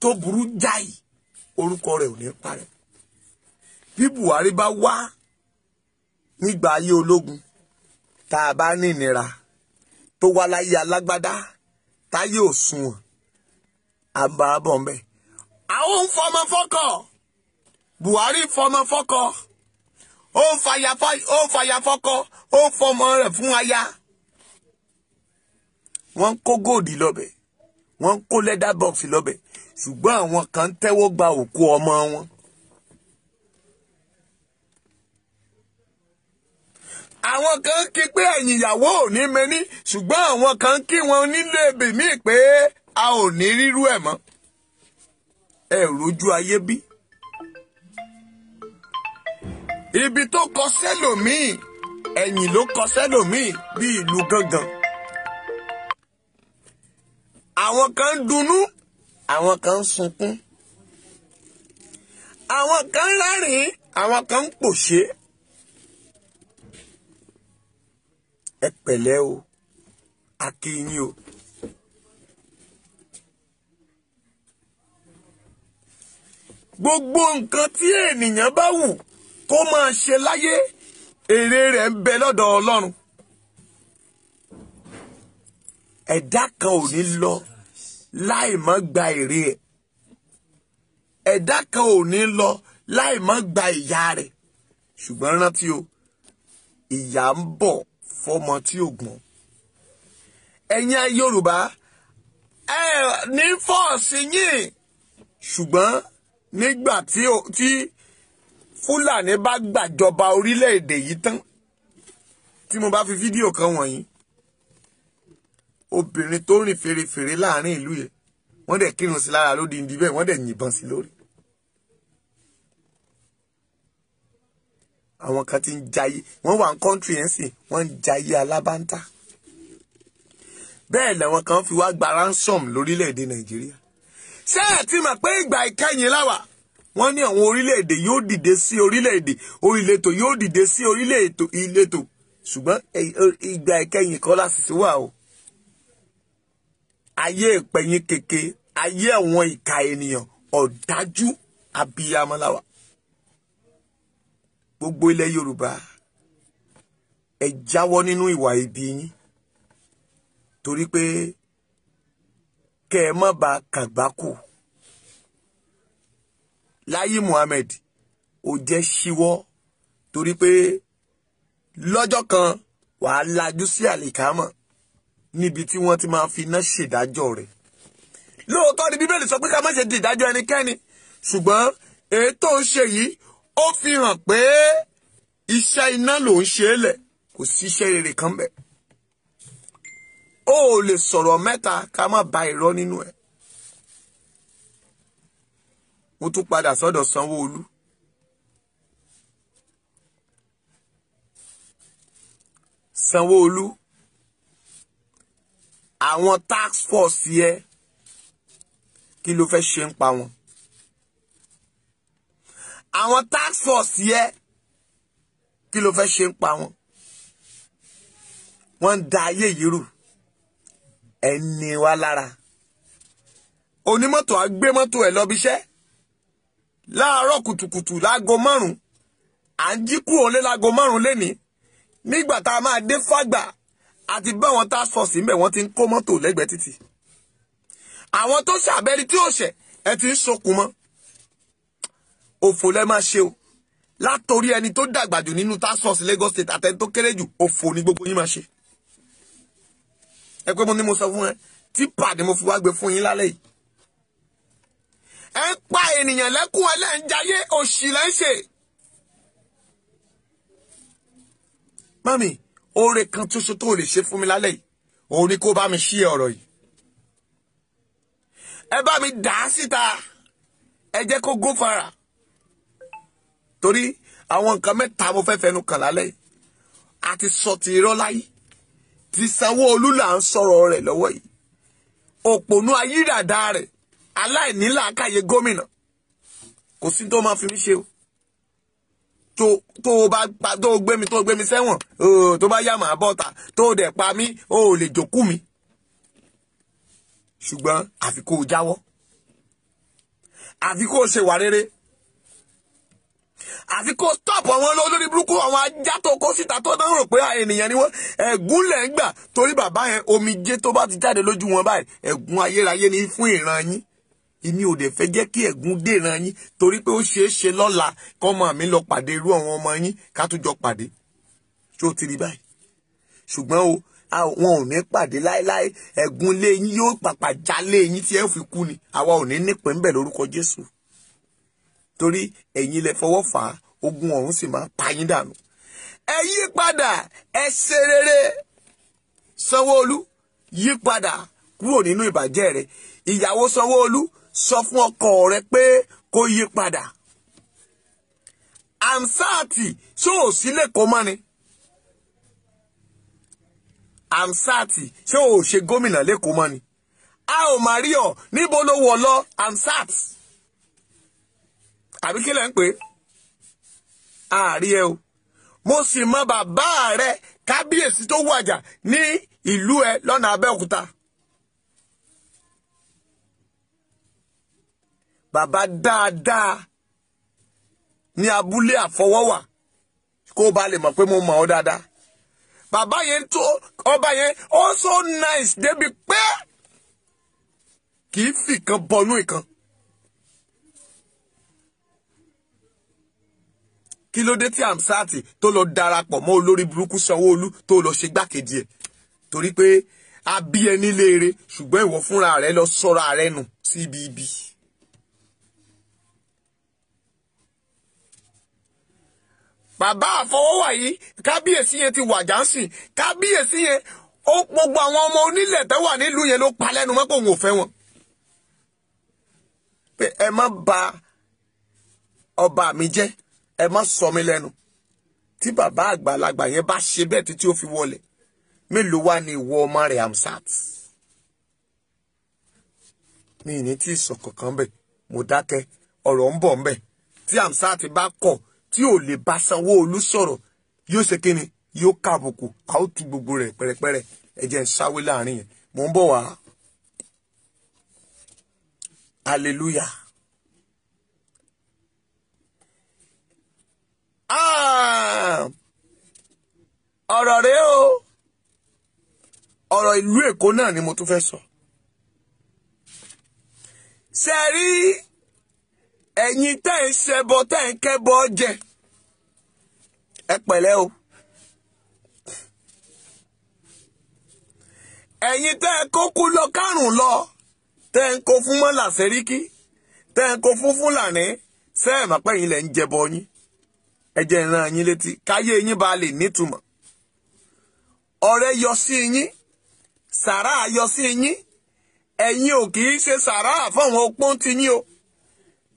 tó burú jáì, orúkọ rẹ̀ ò ní parẹ́. Bí Buhari bá wá nígbà ayé ológun, tá a bá ní ìnira tó wá láyé alágbádá, táyé ò sunwọ̀n, àbábọ̀ ń bẹ̀. Àwọn ń fọmọ fọ́kọ, Buhari fọmọ fọ́kọ, ó ń fàyà fọ́kọ, ó ń fọmọ rẹ̀ fún aya. Wọ́n ń kó góòdì lọ́bẹ̀, wọ́n ń kó lẹ́dà bọ́ọ̀sì lọ́bẹ̀, ṣùgbọ́n àwọn kan tẹ́wọ́ gba òkú ọmọ wọn. Àwọn kan kí pé ẹ̀yìn ìyàwó ò ní mẹ́ni, ṣùgbọ́n àwọn kan kí wọn nílé ebè míì pé a ò ní rírú ẹ̀ mọ́. Ẹ rojú ayé bí. Ibi tó kọ sẹ́lòmíì, ẹ̀yìn ló kọ sẹ́lòmíì bí ìlú gángan. Àwọn kan ń dunnú, àwọn kan ń sunkún. Àwọn kan ń rẹ́rìn-ín, àwọn kan ń pòṣé. Ẹ pẹ̀lẹ́ o, a kí yín o. Gbogbo nǹkan tí ènìyàn bá wù kó máa ṣe láyé, èrè rẹ̀ ń bẹ lọ́dọ̀ Ọlọ́run. Ẹ̀dá kan ò ní lọ láì má gba èrè ẹ̀. Ẹ̀dá kan ò ní lọ láì má gba ìyà rẹ̀. Ṣùgbọ́n rántí o, ìyà ń bọ̀ fọmọ tí ò gbọ́n. Ẹ̀yin Yorùbá, ẹ ní fọ́ọ̀sì yín. Ṣùgbọ́n nígbà tí Fúlàní bá gbàjọba orílẹ̀-èdè yìí tán, tí mo bá fi fídíò kan wọ̀nyí, obìnrin tó rìn fèrèfèrè láàrin ìlú yẹn, wọ́n dẹ̀ kírun sí lára lódìndín bẹ́ẹ̀, wọ́n dẹ̀ yìnbọn sí lórí. Àwọn kan ti ń jayé, wọ́n wà ní kọ́ńtì yẹn sì, wọ́n ń jayé alábántá. Bẹ́ẹ̀ làwọn kan fi wá gba ransom lórílẹ̀‐èdè Nàìjíríà. Ṣé ẹ ti mọ̀ pé ìgbà ìkẹyìn láwà? Wọ́n ní àwọn orílẹ̀-èdè yóò dìde sí orílẹ̀-èdè, orílẹ̀-ètò yóò dìde sí orílẹ̀-ètò ìletò. Ṣùgbọ́n ìgbà ìkẹyìn kọ́ lásìsí wà o. Ayé ìpẹ̀yìn kèké, ayé àwọn ìka ènìyàn ọ̀dájú. Abiyamọ la wà. Gbogbo ilẹ̀ Yorùbá, ẹ jáwọ́ nínú ìwà ibi yín, torí pé kẹ́ ẹ má ba kàgbákò. Láyé Muhammed, ó jẹ́ ṣíwọ́, torí pé lọ́jọ́ kan wàá lajú sí àlìkámọ̀ níbi tí wọ́n ti máa fi iná ṣèdájọ́ rẹ̀. Lóòótọ́ ni Bíbélì sọ pé ká má ṣe di ìdájọ́ ẹnikẹ́ni, ṣùgbọ́n èyí tó ń ṣe yìí ó fi hàn pé iṣẹ́ iná ló ń ṣe é lẹ̀, kò sí iṣẹ́ rere kan bẹ́ẹ̀. Ó lè sọ̀rọ̀ mẹ́ta ká má ba irọ́ nínú ẹ̀. Mo tún padà sọ́dọ̀ Sanwó-Olú. Sanwó-Olú, àwọn task force yẹ, kí ló fẹ́ ṣe ń pa wọn? Àwọn task force yẹ, kí ló fẹ́ ṣe ń pa wọn? Wọ́n ń da ayé yìí rú, ẹni wa lára. Onímọ́tò á gbé mọ́tò ẹ̀ lọ bí iṣẹ́ láàárọ̀ kùtùkùtù láago 5, à ń jí kúrò lé láago 5 lénìí. Nígbà tá a máa dé Fágbà àti bá wọn task force ńbẹ̀, wọ́n ti ń kó mọ́tò lẹ́gbẹ̀ẹ́ títì. Àwọn tó ṣàbẹ́ni tí ò ṣẹ̀ ẹ ti ń sokùn mọ́. Òfò lẹ máa ṣe o. Látòrí ẹni tó dàgbà jù nínú task force Lagos State àtẹni tó kéré jù, òfò ni gbogbo yín máa ṣe. Ẹ pé mo ní mo sọ fún ẹ, típà ni mo fi wá gbé fún yín lálẹ́ yìí. Ẹ ń pa ènìyàn lẹ́kún, ẹlẹ́njayé, òṣì lẹ́ ń ṣe. Mami, oore kan ṣoṣo tó lè ṣe fún mi lálẹ́ yìí, òun ni kó bá mi ṣí ọ̀rọ̀ yìí. Ẹ bá mi dà á síta, ẹ jẹ́ kó gó fara. Torí àwọn nǹkan mẹ́ta mo fẹ́ fẹnu kàn lálẹ́ yìí. A ti sọ ti irọ́ láyé, ti Sanwó-Olú là ń sọ̀rọ̀ rẹ̀ lọ́wọ́ yìí. Òpònú ayíràdá rẹ̀, aláìnílàákàyè gómìnà, kò sí tó máa fi mí ṣe o. Tó o bá pa, tó o gbé mi, tó o gbé mi sẹ́wọ̀n, tó bá yá màá bọ́ta, tó o dẹ̀ pa mí, o ò lè jòkú mi. Ṣùgbọ́n àfi kó o jáwọ́, àfi kó o ṣe wà rere, àfi kó o stop àwọn olórí burúkú, àwọn ajá tó kó síta tó náà rò pé ènìyàn ni wọ́n. Ẹ̀gún lẹ̀ ń gbà, torí bàbá yẹn omijé tó bá ti jáde lójú wọn báyìí, ẹ̀gún ayérayé ni fún ìran yín. Èmi ò dẹ̀ fẹ́ jẹ́ kí ẹ̀gún dèràn yín, torí pé ó ṣeé ṣe lọ́la kọ́mọ mi lọ pàdé irú àwọn ọmọ yín, ká tó jọ pàdé. Ṣé ó ti rí báyìí? Ṣùgbọ́n o, wọn ò ní pàdé láéláé. Ẹ̀gún lé yín yóò pàpà já lé yín tí ẹ fi kú ni. Àwa ò ní nípìn ńbẹ̀ lórúkọ Jésù. Torí ẹ̀yin lẹ fọwọ́ fà á, ogun ọ̀run sì máa pa yín dànù. Ẹ yí padà, ẹ ṣe rere. Sanwó-Olú, yí padà kúrò nínú ìbàjẹ́ rẹ. Ìyàwó Sanwó-Olú, sọ fún ọkọ rẹ pé kó yí padà. Amsat ṣó ò sí lẹ́kọ̀ọ́ mọ́ ni? Amsat ṣé ò ṣe gómìnà lẹ́kọ̀ọ́ mọ́ ni? A ò mà rí ọ, níbo ló wọ̀ lọ Amsat? Àbí kí lẹ̀ ń pè é? Àárí ẹ o. Mo sì mọ bàbá rẹ kábíyèsí tó wàjà ní ìlú ẹ lọ́nà Abẹ́òkúta. Bàbá dáadáa ní abúlé àfọwọ́wà, kó ba lè mọ̀ pé mo mọ̀ ọ́ dáadáa. Bàbá yẹn tó ọba yẹn ó so nice débi pé kì í fìkan bọnú ìkan. Kí ló dé tí Amsat tó lọ darapọ̀ mọ́ olórí burúkú Sanwó-Olú tó lọ ṣe gbákejì ẹ̀? Torí pé a bí ẹni léere, ṣùgbọ́n ìwọ fúnra rẹ lọ sọ́ra rẹ nù sí ibi ibi. Bàbá àfọwọ́wà yìí, kábíyèsí yẹn ti wàjà ń sìn. Kábíyèsí yẹn, ó gbogbo àwọn ọmọ onílẹ̀ tó wà nílùú yẹn ló pa lẹ́nu mọ́ pé òun ò fẹ́ wọn. Pé ẹ má ba ọba mi jẹ́, ẹ má sọ mi lẹ́nu. Tí bàbá àgbàlagbà yẹn bá ṣe bẹ́ẹ̀ títí ó fi wọlé, mélòó wá ní ìwọ ọmọ rẹ̀ Amsat? Mi ní tí ìsọ̀ kankan bẹ̀, mo dákẹ́, ọ̀rọ̀ ń bọ̀ ń bẹ̀. Tí Amsat bá kọ̀ tí ò lè bá Sanwó-Olú sọ̀rọ̀, yóò ṣe kíni, yóò kàbùkù, a ó tu gbogbo rẹ̀ pẹ̀rẹ̀pẹ̀rẹ̀. Ẹ jẹ́ ń sáwé láàrin yẹn, mò ń bọ̀ wá. Hallelujah. Ọ̀rọ̀ rèé o, ọ̀rọ̀ ìlú Èkó náà ni mo tún fẹ́ sọ. Ṣe rí ẹ̀yin tẹ́ ń ṣẹbọ tẹ́ ń kẹ́bọ jẹ, ẹ pẹ̀lẹ́ o. Ẹ̀yin tẹ́ ẹ kó kú lọ kárùn lọ, tẹ́ ń kó fún mọ́là sẹ́ríkì, tẹ́ ń kó fún Fúlàní, sẹ́ẹ̀mà pé ẹ̀yin lẹ̀ ń jẹbọ yín. Ẹ jẹ́ n rán yín létí káyé yín bá lè nítumọ̀. Ọ̀rẹ́ yọ sí yín, sàrà yọ sí yín. Ẹ̀yin ò kì í ṣe sàrà fáwọn opó ti yín o.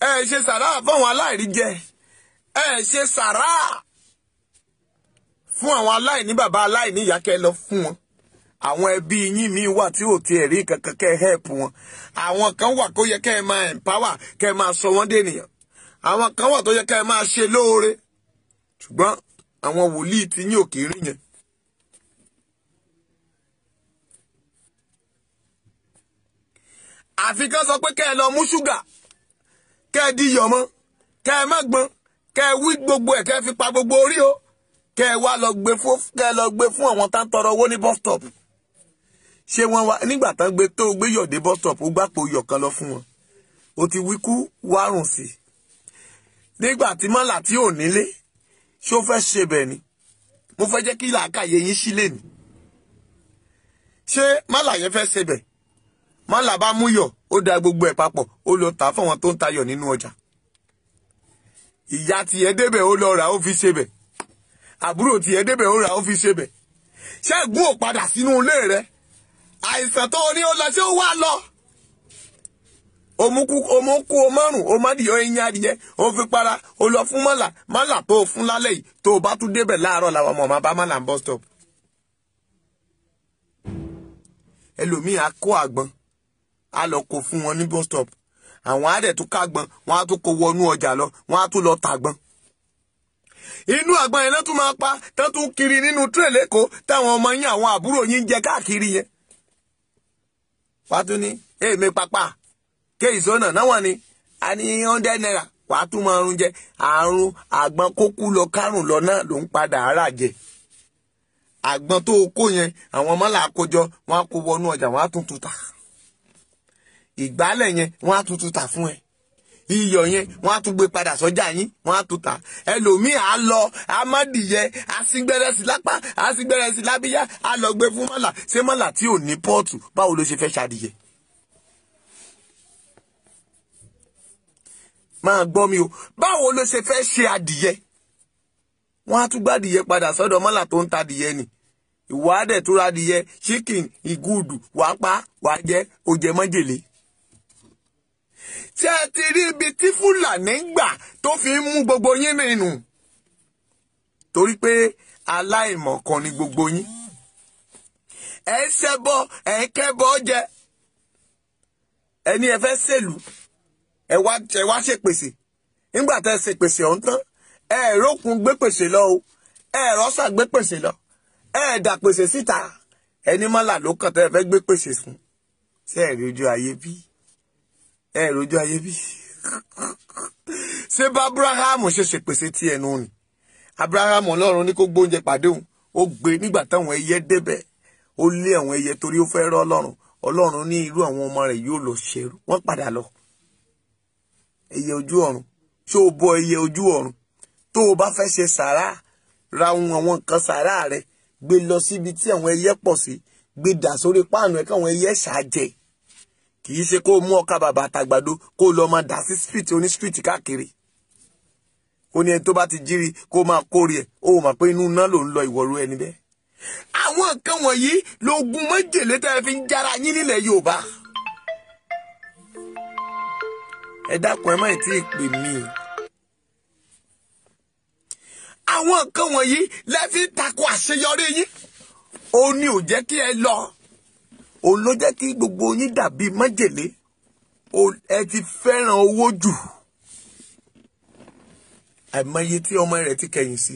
Ẹ ṣe sàrà fáwọn aláìríjẹ. Ẹ ṣe sàrà fún àwọn aláìní bàbá aláìní ìyá kẹ́ lọ fún wọn. Àwọn ẹbí yín míì wà tí ò tiẹ̀ rí kankan kẹ́ help wọn. Àwọn kan wà kó yẹ kẹ́ ẹ máa empower, kẹ́ ẹ máa sọ wọ́n dènìyàn. Àwọn kan wà tó yẹ kẹ́ ẹ máa ṣe lóore. Ṣùgbọ́n àwọn wòlíì tí yín ò kì í rí yẹn. Àfi kán sọ pé kẹ́ ẹ lọ mú ṣúgà, kẹ́ ẹ di iyọ̀ mọ́, kẹ́ ẹ má gbọ́n, kẹ́ ẹ wí gbogbo ẹ̀, kẹ́ ẹ fi pa gbogbo orí o, kẹ́ ẹ wá lọ gbé fún, kẹ́ ẹ lọ gbé fún àwọn tá ń tọrọ owó ní bus stop. Ṣé wọ́n wá nígbà tán gbé tó gbé yọ̀ dé bus stop, ó gbàpò iyọ̀ kan lọ fún wọn. Ó ti wí kú wárùn sí i. Nígbà tí mọ́là tí ò nílé, ṣó fẹ́ ṣe bẹ̀ ni? Mo fẹ́ jẹ́ kí làákàyè yín sílé ni. Ṣé mọ́là yẹn fẹ́ ṣe bẹ̀? Mọ́là bá mú yọ̀, ó da gbogbo ẹ̀ papọ̀, ó lọ tà fún àwọn tó ń tayọ̀ nínú ọjà. Ìyá tiẹ̀ débẹ̀, ó lọ rà, ó fi ṣe bẹ̀. Àbúrò tiẹ̀ débẹ̀, ó rà, ó fi ṣe bẹ̀. Ṣẹ́gun ò padà sínú ilé rẹ̀. Àìsàn tó ní ó lọ, ṣé ó wá lọ? Òmùkú o márùn, o má dìyọ eyín adìyẹ, o fi para, o lọ fún mọ́là, mọ́là tó o fún lálẹ́ yìí, tó o bá tún débẹ̀ láàárọ̀ làwọn ọmọ ọmọ bá mọ́là ń bus stop. Ẹlòmíì á kó àgbọn, á lọ kó fún wọn ní bus stop. Àwọn á dẹ̀ tún kágbọn, wọ́n á tún kó wọnú ọjà lọ, wọ́n á tún lọ tàgbọn. Inú àgbọn yẹn náà tún máa pa, tán tún kiri nínú tírè lẹ́kọ̀ọ́ táwọn ọmọ yín àwọn àbúrò yín ń jẹ káàkiri yẹn. Wàá tún ní èmi pápá ké ìsọ́nà náà wà ní a ní 100 naira, wàá tún máa rún jẹ. Àrùn àgbọn kó kú lọ kárùn lọ náà ló ń padà ara jẹ. Àgbọn tó kó yẹn àwọn mọ́là àkójọ wọn á kó wọnú ọjà, wọn á tún tún tà. Ìgbálẹ̀ yẹn wọn á tún tún tà fún ẹ. Iyọ̀ yẹn wọ́n á tún gbé padà sọ́jà yín, wọ́n á tún tà. Ẹlòmíì á lọ, á má dìyẹ, á sí gbẹ́rẹ́ sí lápá, á sí gbẹ́rẹ́ sí lábíyá, á lọ gbé fún mọ́là. Ṣé mọ́là tí ò ní pọ́ọ̀tù, báwo ló ṣe fẹ́ ṣàdìyẹ? Máa gbọ́ mi o, báwo ló ṣe fẹ́ ṣe adìyẹ? Wọ́n á tún gbádìyẹ padà sọ́dọ̀ mọ́là tó ń ta adìyẹ ni. Ìwà á dẹ̀ tó ra adìyẹ, chicken, ìgúdù, wàá pa, wàá jẹ, ó jẹ májèlé. Tí ẹ ti rí ibi tí Fúlàní ń gbà tó fi ń mú gbogbo yín nínú, torí pé aláìmọ̀kan ni gbogbo yín. Ẹ ń ṣẹbọ, ẹ ń kẹ́bọ jẹ. Ẹni ẹ fẹ́ ṣèlú, ẹ wá ṣèpèsè. Nígbà tẹ́ ẹ ṣèpèsè ọ̀hún tán, ẹ rókun gbé pèsè lọ o, ẹ rọ́ṣà gbé pèsè lọ, ẹ dà pèsè síta. Ẹni mọ́là ló kàn tẹ́ ẹ fẹ́ gbé pèsè fún. Ṣé ẹ rí ojú ayé bí? Ẹ rojú ayé bí? Ṣé bá Abrahamu ṣe ṣèpèsè tí ẹnu ni? Abrahamu Ọlọ́run ní kó gbóúnjẹ pàdé òun, ó gbé nígbà táwọn ẹyẹ débẹ̀, ó lé àwọn ẹyẹ torí ó fẹ́ rọ́ Ọlọ́run. Ọlọ́run ní irú àwọn ọmọ rẹ̀ yóò lọ ṣerú, wọ́n padà lọ. Ẹyẹ ojú ọ̀run, ṣé o bọ ẹyẹ ojú ọ̀run? Tó o bá fẹ́ ṣe sàrà, ra ohun àwọn nǹkan sàrà rẹ, gbé lọ síbi tí àwọn ẹyẹ pọ̀ sí, gbé dà sórí páànù ẹ káwọn ẹyẹ ṣàjẹ. Kì í ṣe kó o mú ọkà bàbà àtàgbàdo kó o lọ máa dà sí street oní street káàkiri. Kó ní ẹni tó bá ti jírí kó máa kórè ẹ̀, ó mọ̀ pé inú iná ló ń lọ ìwọ̀rú ẹni bẹ́ẹ̀. Àwọn nǹkan wọ̀nyí lógun májèlé tẹ́ ẹ fi ń jára yín nílẹ̀ Yorùbá. Ẹ dákun, ẹ má tí ì pè mí. Àwọn nǹkan wọ̀nyí lẹ́ fi ń takò àṣeyọrí yín. Òun ni ò jẹ́ kí ẹ lọ. Òun ló jẹ́ kí gbogbo yín dàbí májèlé. Ẹ ti fẹ́ràn owó jù. Àìmọye tí ọmọ rẹ̀ ti kẹ̀yìn sí.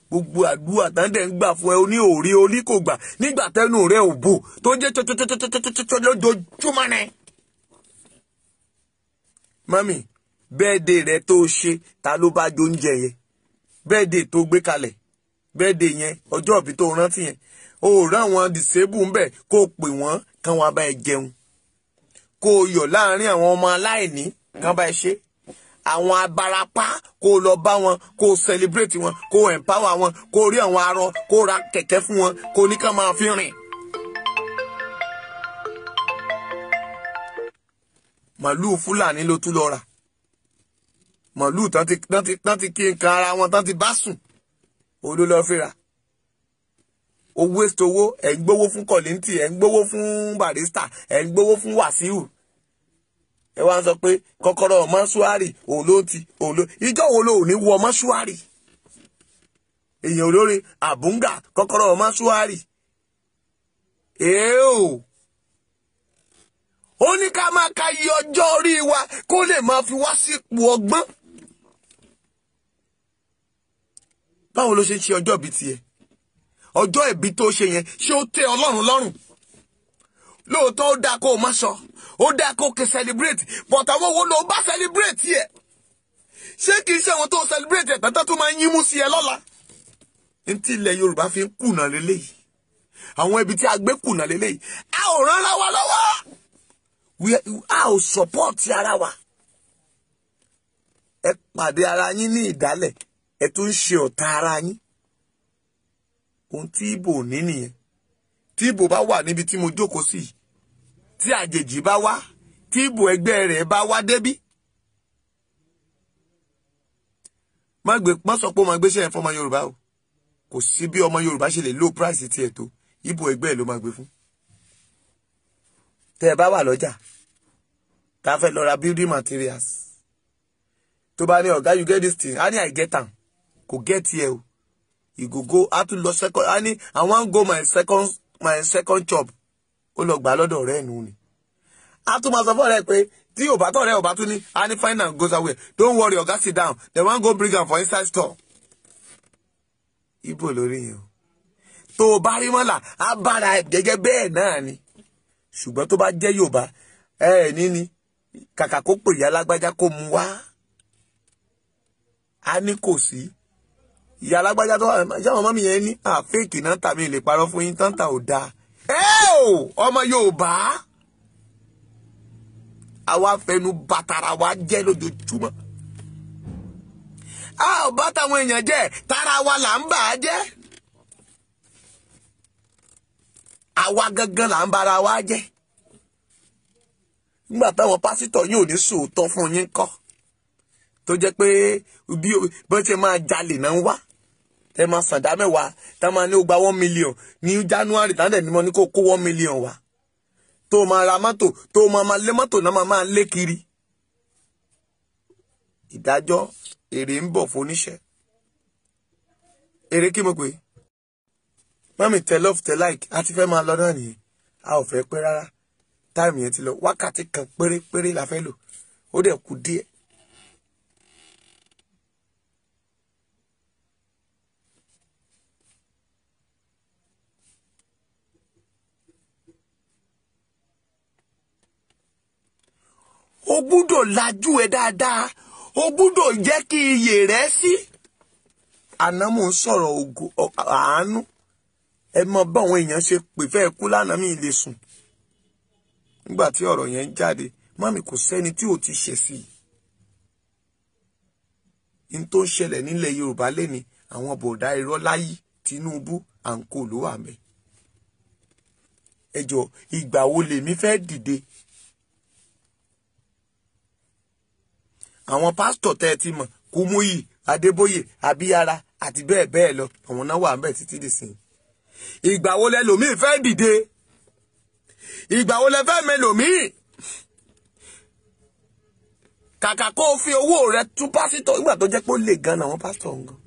Gbogbo àdúrà tán dẹ̀ ń gbà fún ẹ, oní òrí oní kò gbà nígbà tẹnu rẹ̀ ò bò tó jẹ́ tọ́tọ́tọ́tọ́tọ́tọ́ lójoojúmọ́ ni. Mami, bẹ́ẹ̀dẹ̀ rẹ tó ṣe, ta ló bá jó oúnjẹ yẹn? Bẹ́ẹ̀dẹ̀ tó gbé kalẹ̀, Birthday yẹn, ọjọ́ ìbí tó rántí yẹn, o ò rán àwọn disable ń bẹ̀ kó o pè wọ́n kán wá bá ẹ jẹun, kó o yọ̀ láàrin àwọn ọmọ aláìní kán bá ẹ ṣe, àwọn abarapá kó o lọ bá wọn, kó o celebrate wọn, kó o empower wọn, kó o rí àwọn arọ, kó o ra kẹ̀kẹ́ fún wọn, kó o ní kán máa fi rìn. Màlúù Fúlàní ló tún lọ rà, màlúù tán ti kí nǹkan ara wọn tán ti bá sùn, òun ló lọ fi rà. O waste owó. Ẹ̀ ń gbowó fún Kọ̀lìntì, ẹ̀ ń gbowó fún Barrister, ẹ̀ ń gbowó fún Wàsíù. Ẹ wá ń sọ pé kọ́kọ́rọ́ mọ́ṣúárì òun ló ti òun ló. Ìjọ́ wo ló ní wọ mọ́ṣúárì? Èèyàn olórin àbúngà kọ́kọ́rọ́ mọ́ṣúárì. Èèó ó ní ká máa ka iye ọjọ́ orí wa kó lè máa fi wá sípò ọgbọ́n. Báwo ló ṣe ń ṣe ọjọ́ ìbí tiẹ̀? Ọjọ́ ìbí tó ṣe yẹn, ṣé ó tẹ́ Ọlọ́run lọ́rùn? Lóòótọ́ ó dáa kó o má sọ, ó dáa kó o kè celebrate, but àwọn wo ló bá celebrate yẹ? Ṣé kìí ṣe àwọn tó celebrate ẹ̀ tán tó máa ń yínmú sí ẹ lọ́la? Ní tí ilẹ̀ Yorùbá fi ń kùnà lélẹ́yìí, àwọn ibi tí a gbé kùnà lélẹ́yìí, a ò rán ara wa lọ́wọ́, a ò support ara wa. Ẹ pàdé ara yín ní ìdálẹ̀, ẹ tún ń ṣe ọ̀tá ara yín. Ohun tí Ìgbò ní nìyẹn. Tí Ìgbò bá wà níbi tí mo jókòó sí, tí àjèjì bá wá, tí Ìgbò ẹgbẹ́ rẹ̀ bá wá débí, má sọ pé ó máa gbéṣẹ́ yẹn fún ọmọ Yorùbá o. Kò sí bí ọmọ Yorùbá ṣe lè low price tiẹ̀ tó, Ìgbò ẹgbẹ́ ẹ̀ ló máa gbé fún. Tẹ́ ẹ bá wà lọ́jà, tá a fẹ́ lọ ra building materials, tó bá ní ọ̀gá you get this thing, á ní I get am, kò get here o. You go go á tún lọ second, á ní I wan go my second job, ó lọ gbà lọ́dọ̀ ọ̀rẹ́ ẹ̀ nù ni. Á tún máa sọ fún ọ̀rẹ́ pé tí ò bá tọ̀ ọ̀rẹ́ ò bá tún ní, á ní find and go somewhere, don't worry ọ̀gá, sit down, they wan go bring am for inside store. Ìgbò lórí yẹn o. Tó o bá rí mọ́là, á bára ẹ̀ gẹ́gẹ́ bẹ́ẹ̀ náà ni. Ṣùgbọ́n tó bá jẹ́ Yorùbá, ẹ ní ni kàkà kó pè ìyá alágbájá kó mu wá, á ní kò sí. Ìyá alágbájá tó wà ṣé àwọn mọ́mí yẹn ní àfẹ́ẹ̀kì náà tàbí lè parọ́ fún yín tán ta ò dáa. Ẹ ò ọmọ Yorùbá, àwa fẹnu bàtàrà wa jẹ́ lójoojúmọ́. A ò bá táwọn èèyàn jẹ́, tara wa là ń bà á jẹ́. Àwa gangan là ń bara wa jẹ́. Nígbà táwọn pásítọ̀ yóò ní sòótọ́ fún yín kọ́, tó jẹ́ pé bí wọ́n ṣe máa jalè náà ń wá, tẹ́ máa sàdá mẹ́wàá, tá máa ní ó gba 1 million ní January, tá dẹ̀ ní mo ní kó kó 1 million wá, tó máa ra mọ́tò, tó máa lé mọ́tò náà máa lé kiri. Ìdájọ́ èrè ń bọ̀ fún oníṣẹ́. Èrè kí mo pè é? Mami tẹ love, tẹ like, a ti fẹ́ máa lọ náà nìyẹn, a ò fẹ́ pẹ́ rárá. Táìmù yẹn ti lọ, wákàtí kan pérépéré la fẹ́ lò, ó dẹ̀ kù díẹ̀. O gbúdọ̀ lajú ẹ dáadáa, o gbúdọ̀ jẹ́ kí iyè rẹ sí. Àná mò ń sọ̀rọ̀ ògo àánú, ẹ mọ báwọn èèyàn ṣe pè fẹ́ kú lánàá, mi lè sùn. Nígbà tí ọ̀rọ̀ yẹn ń jáde, mọ́mì kò sẹ́ni tí ò ti ṣẹ̀ sí i. N tó ń ṣẹlẹ̀ nílẹ̀ Yorùbá lẹ́ni, àwọn bọ̀dá irọ́ láyé Tinubu à ń kó ló wà mẹ́. Ẹ jọ, ìgbà wo lèmi fẹ́ dìde? Àwọn pásítọ̀ tẹ́ ẹ ti mọ̀, Kúmúyì, Adébóyè, Abíyára àti bẹ́ẹ̀ bẹ́ẹ̀ lọ, àwọn náà wà ń bẹ̀ títí dìsìn. Ìgbà wo lẹlòmíì fẹ́ dìde? Ìgbà wo lẹ fẹ́ mẹlòmíì? Kàkà kó o fi owó rẹ tún pásítọ̀, ìgbà tó jẹ́ pé ó lè gan àwọn pásítọ̀ ń gan.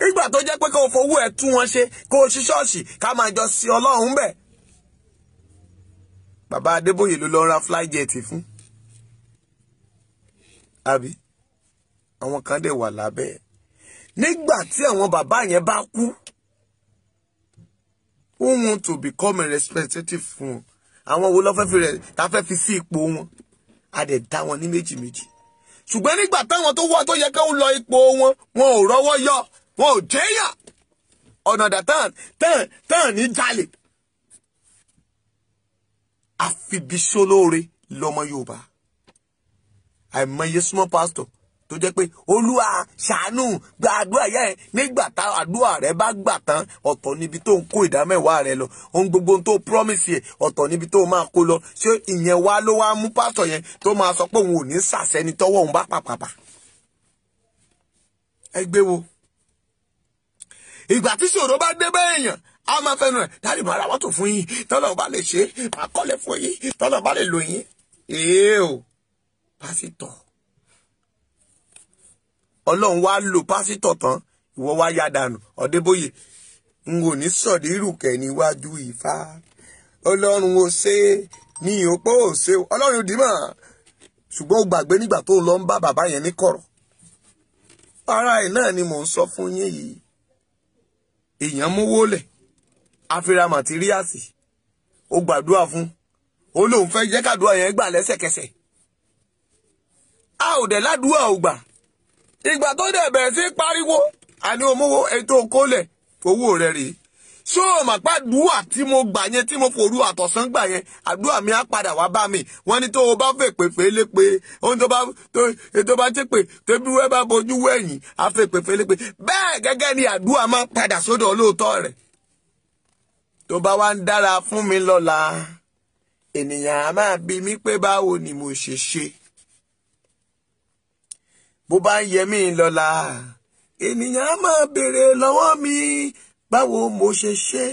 Ìgbà tó jẹ́ pé kó o fowó ẹ tún wọn ṣe, kó o ṣí ṣọ́ọ̀ṣì, ká máa jọ sí Ọlọ́run bẹ̀. Bàbá Adébóyè ló lọ ra flyjet fún. Àbí àwọn kan dẹ̀ wà lábẹ́ ẹ̀. Nígbà tí àwọn bàbá yẹn bá kú, who want to become a representative fún wọn? Àwọn wo ló fẹ́ fi rẹ̀ ta fẹ́ fi sí ipò wọn? A dẹ̀ dá wọn ní méjì méjì. Ṣùgbọ́n nígbà táwọn tó wá tó yẹ kó lọ ipò wọn, wọn ò rọ́wọ́ yọ, wọn ò jẹ́yà. Ọ̀nà dà tán ní jalè. Àfibisólóore lọmọ Yorùbá. Àìmọye small pastor tó jẹ́ pé Olúwa ṣàánú gba àdúrà yá ẹ, nígbà tá àdúrà rẹ bá gbà tán, ọ̀tọ̀ níbi tó ń kó ìdámẹ́wàá rẹ lọ, ohun gbogbo tó promise ẹ, ọ̀tọ̀ níbi tó máa kó lọ. Ṣé ìyẹn wá ló wá mú pastor yẹn tó máa sọ pé òun ò ní sàṣẹni tọ́wọ́ òun bá pàpàpà? Ẹ gbé wo. Ìgbà tí ṣòro bá dé bá èèyàn, a máa fẹnu ẹ̀ dáàdì máa ra mọ́tò fún yín, tọ́lọ̀ bá lè ṣe, máa kọ́lé fún yín, tọ́lọ̀ bá lè lò yín. Èé o, pásítọ̀. Ọlọ́run wá lò pásítọ̀ tán, ìwọ wá yá dànù. Ọ̀dẹ́bóyè, n ò ní sọ̀dí ìrùkẹ̀ níwájú Ifá. Ọlọ́run ò ṣe ní òpó ò ṣe, Ọlọ́run dìímọ̀. Ṣùgbọ́n ó gbàgbé nígbà tó lọ ń bá bàbá yẹn ní kọ̀rọ̀. Ara ẹ̀ náà ni mò ń sọ fún yín yìí. Èèyàn mówó lẹ̀, àfihàn màtíríàsì, ó gbàdúrà fún, ó lóun fẹ́ jẹ́ kàdúrà yẹn gbà lẹ́sẹ̀kẹsẹ̀. A ò dẹ̀ ládùúgbà ò gbà. Ìgbà tó dẹ̀ bẹ̀rẹ̀ sí pariwo, àní òmówó ètò òkólẹ̀ owó rẹ̀ rèé. Ṣó o mà pa àdúrà tí mo gbà yẹn, tí mo fòru àtọ̀sán gbà yẹn, àdúrà mi á padà wá bá mi. Wọ́n ní tó o bá fẹ́ pèpè lépe, ohun tó bá ṣe pé tẹ́bí wẹ́ bá bojú wẹ̀yìn, á fẹ́ pèpè lépe. Bẹ́ẹ̀ gẹ́gẹ́ ni àdúrà máa ń padà sódò olóòótọ́ rẹ̀. Tó bá wá ń dára fún mi lọ́la, ènìyàn á máa bi mí pé báwo ni mo ṣe ṣe. Bó bá ń yẹ mí lọ́la, ènìyàn á máa béèrè lọ́wọ́ mi báwo mo ṣe ṣe.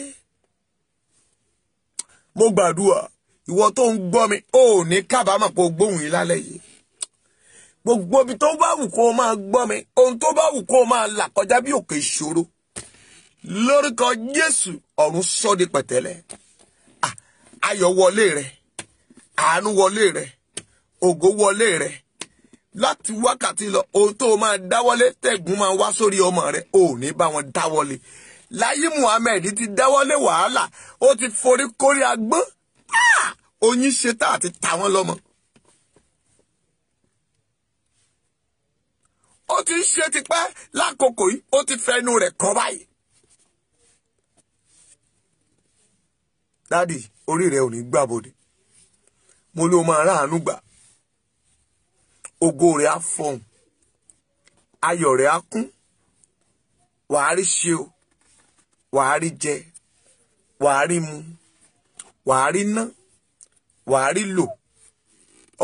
Mo gbàdúrà, ìwọ tó ń gbọ́ mi, ò ní kábàámọ̀ pé o gbóhùn yìí lálẹ́ yìí. Gbogbo ibi tó bá wù kó o máa gbọ́ mi, ohun tó bá wù kó o máa là kọjá bí òkè ìṣòro. Lórúkọ Jésù, ọ̀run sọ di pẹ̀tẹ́lẹ̀. Ayọ̀ wọlé rẹ, àánú wọlé rẹ, ògo wọlé rẹ. Láti wákàtí lọ, ohun tó máa dáwọ́lé tẹ̀gún máa wá sórí ọmọ rẹ, ò ní bá wọn dáwọ́lé. Láyé Muhammed ti dáwọ́lé wàhálà, ó ti forí kórí agbọ́n, oyin ṣe tá àti ta wọ́n lọ́mọ. Ó ti ń ṣe tipẹ́ lákòókò yìí, ó ti fẹnu rẹ̀ kọ́ báyìí. Dádì, orí rẹ ò ní gbàbọdè. Mo ló máa ráàánú gbà. Ògo rẹ̀ á fọhùn, ayọ̀ rẹ̀ á kún, wàá rí ṣe o, wàá rí jẹ, wàá rí mu, wàá rí ná, wàá rí lò.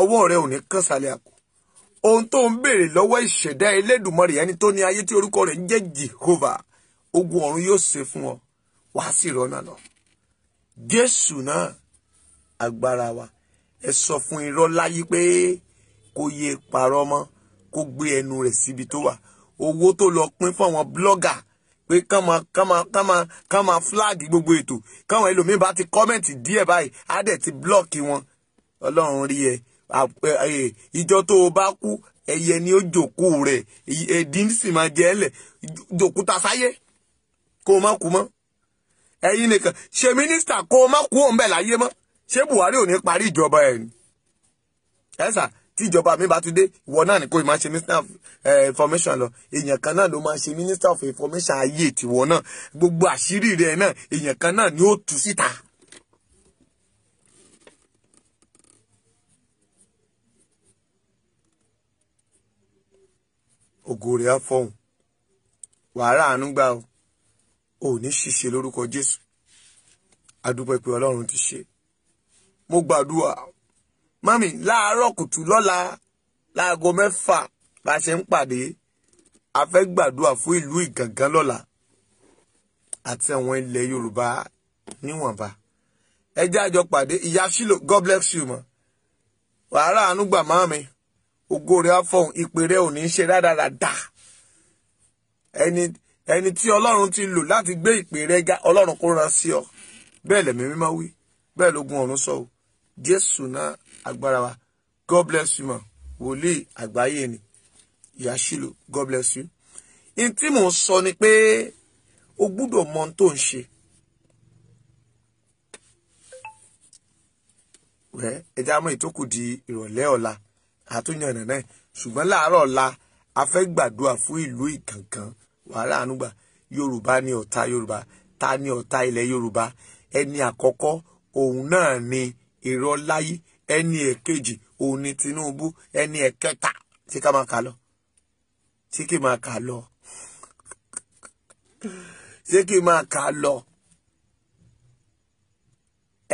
Ọwọ́ rẹ ò ní kàn sálẹ̀ àpò. Ohun tó ń béèrè lọ́wọ́ ìṣẹ̀dá Elédùmarè, ẹni tó ní ayé tí orúkọ rẹ̀ ń jẹ́ Jehovah, ogun ọ̀run yóò ṣe fún ọ, wàá sì rọ́nà lọ. Jésù náà agbára wa. Ẹ sọ fún irọ́ láyé pé kó yé parọ́ mọ́, kó gbé ẹnu rẹ̀ síbi tó wà. Owó tó lọ pín fún àwọn blogger pé kán máa flag gbogbo ètò, káwọn ẹlòmíín bá ti kọ́mẹ̀ntì díẹ̀ báyìí, á dẹ̀ ti blọ́ọ̀kì wọn. Ọlọ́run rí ẹ. Ìjọ tó o bá kú, ẹyẹ ni ó jòkó rẹ̀, ẹdín sì máa jẹ ẹ́ lẹ̀, jòkúta sáyé kó o má kú mọ́. Ẹ̀yin nìkan ṣe mínísítà kó o má kú òun bẹ́ẹ̀ láyé mọ́. Ṣé Buhari ò ní parí ìjọba ẹ̀ ni? Ẹ̀sà tí ìjọba mi bá tún dé, ìwọ náà ni kò máa ṣe minister of information lọ. Èèyàn kan náà ló máa ṣe minister of information ayé tiwọ náà. Gbogbo àṣírí rẹ náà, èèyàn kan náà ni ó tú síta. Ògo rẹ̀ á fọhùn, wàhálà àánú gbà o, ò ní ṣìṣe lórúkọ Jésù. Adúpẹ́ pé Ọlọ́run ti ṣe. Mo gbàdúrà, mami, láàárọ̀ kùtù lọ́la láago 6 bá ṣe ń pàdé, a fẹ́ gbàdúrà fún ìlú Ìgàngán lọ́la àti àwọn ilẹ̀ Yorùbá níwọ̀nba. Ẹ jẹ́ àjọ pàdé. Ìyá Ṣílò, God bless you mọ́. Wàhálà àánú gbà mami, ògo rẹ̀ á fọhùn, ìpè rẹ̀ ò ní ṣe rádaràda. Ẹni tí Ọlọ́run ti lò láti gbé ìpè rẹ̀ ga, Ọlọ́run kó rán sí ọ. Bẹ́ẹ̀ lẹ̀mí mímọ́ wí, bẹ́ẹ̀ lógun ọ̀run sọ o. Jésù náà agbára wa. God bless you ma. Wòlíì àgbáyé ni Ìyá Ṣílò, God bless you. N tí mò ń sọ ni pé o gbúdọ̀ mọ ohun tó ń ṣe. Ẹ já mọ́ ìtókù di ìrọ̀lẹ́ ọ̀la, àtúnyàn náà. Ṣùgbọ́n láàárọ̀ ọ̀la, a fẹ́ gbàdúrà fún ìlú Ìgàngán, wàhálà àánú gbà. Yorùbá ni ọ̀tá Yorùbá. Ta ni ọ̀tá ilẹ̀ Yorùbá? Ẹni àkọ́kọ́ òun náà ni Ìrọ̀láyé, ẹni ẹ̀kejì òun ni Tinubu, ẹni ẹ̀kẹta tí ká máa kà lọ, tí kì máa kà lọ, ṣé kì máa kà lọ.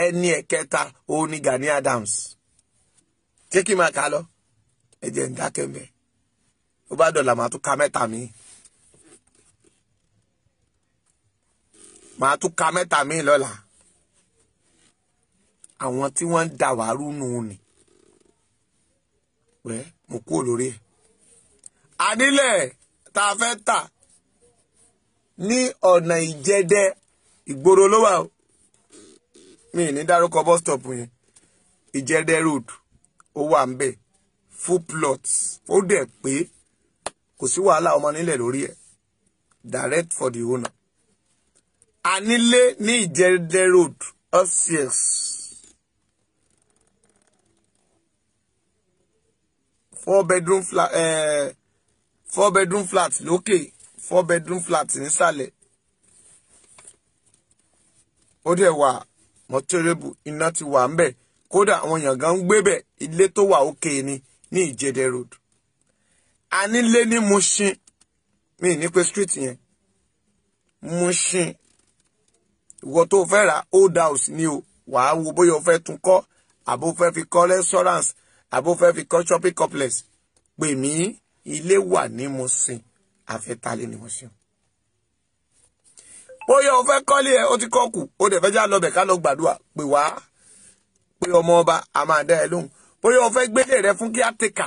Ẹni ẹ̀kẹta òun ni Gani Adams, ṣé kì máa kà lọ. Ẹ jẹ́ ń dákẹ́ mẹ́, ó bá dọ̀là màá tún ka mẹ́ta mi, màá tún ka mẹ́ta mi lọ́la. Àwọn tí wọ́n ń da wàrú nù ni wẹ́ mo kúrò lórí ẹ̀. Anílẹ̀ tá a fẹ́ tà ní ọ̀nà Ìjẹdẹ, ìgboro ló wà o, mi ní dárúkọ bus stop yẹn, Ìjẹdẹ road ó wà ń bẹ̀, full plot ó dẹ̀ pé kò sí wàhálà ọmọ nílẹ̀ lórí ẹ̀, direct for the owner. Anílé ní Ìjẹdẹ road upstairs, four bedroom flat, 4 bedroom flat lókè, 4 bedroom flat nísàlẹ̀. Ó dẹ̀ wà mọ́tẹ́rẹ́bù, iná ti wà ńbẹ̀, kódà àwọn èèyàn gan ń gbé bẹ̀, ilé tó wà òkè ni ní Ìjẹdẹ road. Anílé ní Mushin, mi ní pé street yẹn Mushin. Ìwọ tó fẹ́ ra old house ni o, wàá wo bóyá o fẹ́ tún kọ́, àbó fẹ́ fi kọ́ restaurant, àbó fẹ́ fi kọ́ shopping complex, pè mí. Ilé wà ní Mushin, àfẹ́tálé ní Mushin. Bóyá o fẹ́ kọ́lé ẹ, o ti kọ́ kù, o dẹ̀ fẹ́ já lọ bẹ̀ ká lọ gbàdúrà, pè wá, pé ọmọ ọba a máa dá ẹ lóhùn. Bóyá o fẹ́ gbélé rẹ fún kíátìkà,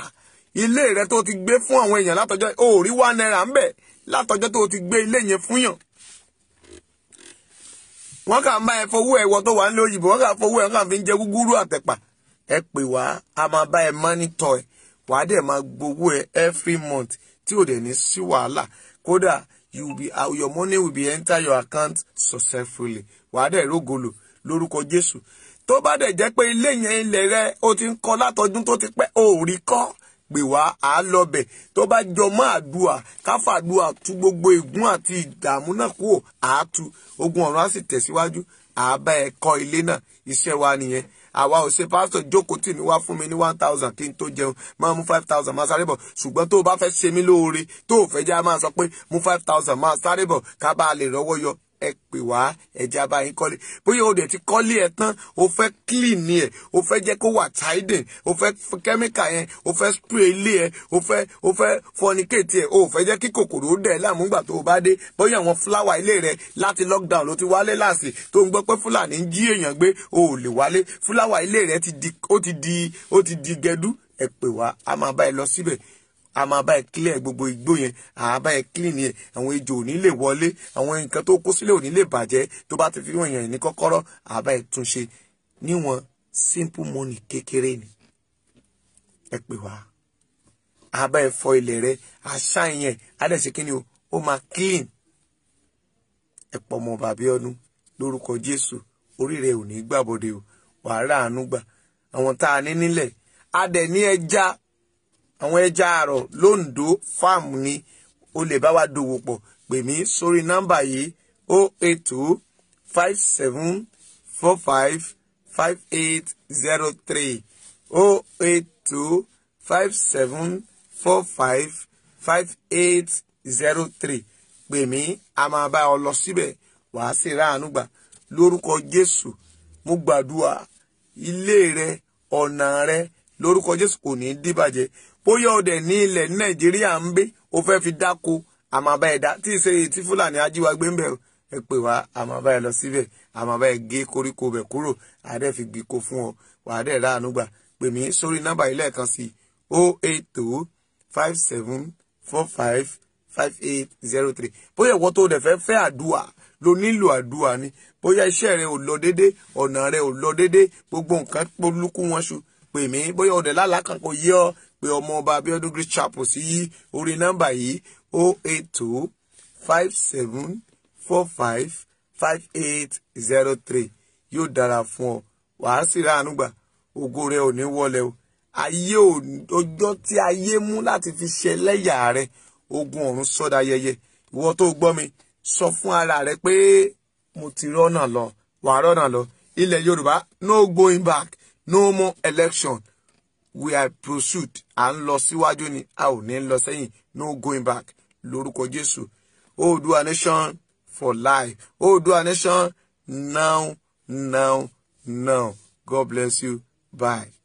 ilé rẹ tó ti gbé fún àwọn èèyàn látọjọ́, o ò rí 1 naira ń bẹ̀ látọjọ́ tó ti gbé ilé yẹn fún yàn. Wọ́n kà ń bá ẹ fowó ẹ̀wọ̀ tó wà nílé òyìnbó, wọ́n kà fowó ẹ̀, wọ́n kà fi ń jẹ gúgúrú àtẹ̀pà. Ẹ pè wá, a máa bá ẹ mọ́nítọ̀ ẹ̀, wàá dẹ̀ máa gbowó ẹ every month tí ò dẹ̀ ní sí wàhálà. Kódà you be, your money will be enter your account successfully. Wàá dẹ̀ rógolo lórúkọ Jésù. Tó bá dẹ̀ jẹ́ pé ilé yẹn ilẹ̀ rẹ ó ti ń kọ́ látọdún tó ti pẹ́, ó rí kọ́, pè wá, à lọ bẹ̀. Tó bá jọ mọ́ àdúà, káfàdúà tú gbogbo ègún àti ìdààmú náà kúrò, àátú ogun ọ̀run á sì tẹ̀síwájú, à bá ẹ kọ́ ilé náà. Iṣẹ́ wa nìyẹn. Àwa ò ṣe pásítọ̀ jókòó tì mí wá fún mi ní 1000 kí n tó jẹun, máa mú 5000 máa sáré bọ̀. Ṣùgbọ́n tó o bá fẹ́ ṣe mí lóore, tó o fẹ́ jẹ́ máa sọ pé mú 5000 máa sáré bọ̀ ká bá a lè rọ́wọ́ yọ, ẹ pè wá, ẹja bá yín kọ́lé. Bóyá o dẹ̀ ti kọ́lé ẹ tán, o fẹ́ clean ẹ, o fẹ́ jẹ́ kó wà tidy, o fẹ́ kẹ́míkà yẹn, o fẹ́ spray ilé ẹ, o fẹ́ fornicate ẹ, o fẹ́ jẹ́ kí kòkòrò ó dẹ̀ láàmú gbà tó o bá dé. Bóyá àwọn fúláwà ilé rẹ láti lockdown ló ti wálé láàsì, tó ń gbọ́ pé Fúlàní ń jí èèyàn gbé, o ò lè wálé, fúláwà ilé rẹ ó ti di gẹdú, ẹ pè wá, a máa bá ẹ lọ síbẹ̀, a máa bá ẹ clear gbogbo igbó yẹn, a bá ẹ clean yẹn, àwọn ejò ò ní lè wọlé, àwọn nǹkan tó kó sílẹ̀ ò ní lè bàjẹ́. Tó bá ti fi wọ̀nyàn yẹn ní kọ́kọ́rọ́, a bá ẹ tún ṣe níwọ̀n simple money kékeré ni. Ẹ pè wá, a bá ẹ fọ ilẹ̀ rẹ, àṣà yẹn á dẹ̀ ṣe kíni o, ó máa clean. Ẹ pọ̀ mọ́ bàbí ọdún lórúkọ Jésù, orí rẹ ò ní gbàbọ̀dé o, wàá rà àánú gbà. Àwọn tá a ní nílẹ̀, a dẹ̀ ní ẹja, àwọn ẹja àrọ̀ lóńdó fáàmù ni, o lè bá wa dòwò pọ̀. Pè mí sórí nọ́mbà yìí 082 57 45 5803, 082 57 45 5803. Pè mí, a máa bá ọ lọ síbẹ̀, wàá sì ráàánú gbà lórúkọ Jésù. Mo gbàdúrà ilé rẹ, ọ̀nà rẹ lórúkọ Jésù kò ní dìbàjẹ́. Bóyá o dẹ̀ ní ilẹ̀ ní Nàìjíríà ń gbé, o fẹ́ fi dáko, àmọ́ bá ẹ dá tí ìṣe tí Fúlàní ajíwá gbé ń bẹ̀, ẹ pè wá, àmọ́ bá ẹ lọ síbẹ̀, àmọ́ bá ẹ gé koríko bẹ̀ kúrò, àdẹ́ fi gbìkó fún ọ, wà á dẹ̀ ráàánú gbà. Pè mí sórí nọ́mbà yìí lẹ́ẹ̀kan sí 082 57 45 5803. Bóyá ìwọ tó dẹ̀ fẹ́ fẹ́ àdúà, lo nílò àdúà ni, bóyá iṣẹ́ rẹ ò lọ dédé, ọ̀nà rẹ ò lọ dédé, gbogbo nǹkan polúkú wọn ṣu, pè mí. Bóyá ọ̀dẹ̀ lálàá kan kò yé ọ, pé ọmọ ọba Abíọ́dún Great Chapel sí orí nọ́mbà yìí 082 57 45 5803. Yóò dára fún ọ, wàá sì ráàánú gbà, ògo rẹ ò ní wọlé o. Ayé ọjọ́ tí ayé mú láti fi ṣẹlẹ́yà rẹ, ogun ọ̀run sọ́dà yẹyẹ. Ìwọ tó gbọ́ mi Sọ fún ara rẹ pé mo ti rọ́nà lọ, wà rọ́nà lọ. Ilẹ̀ Yorùbá, no going back, no more election. We are pursued. À ń lọ síwájú ni, a ò ní lọ sẹ́yìn. No going back lórúkọ Jésù. Oòduà nation for life. Oòduà nation now, now, now. God bless you. Bye.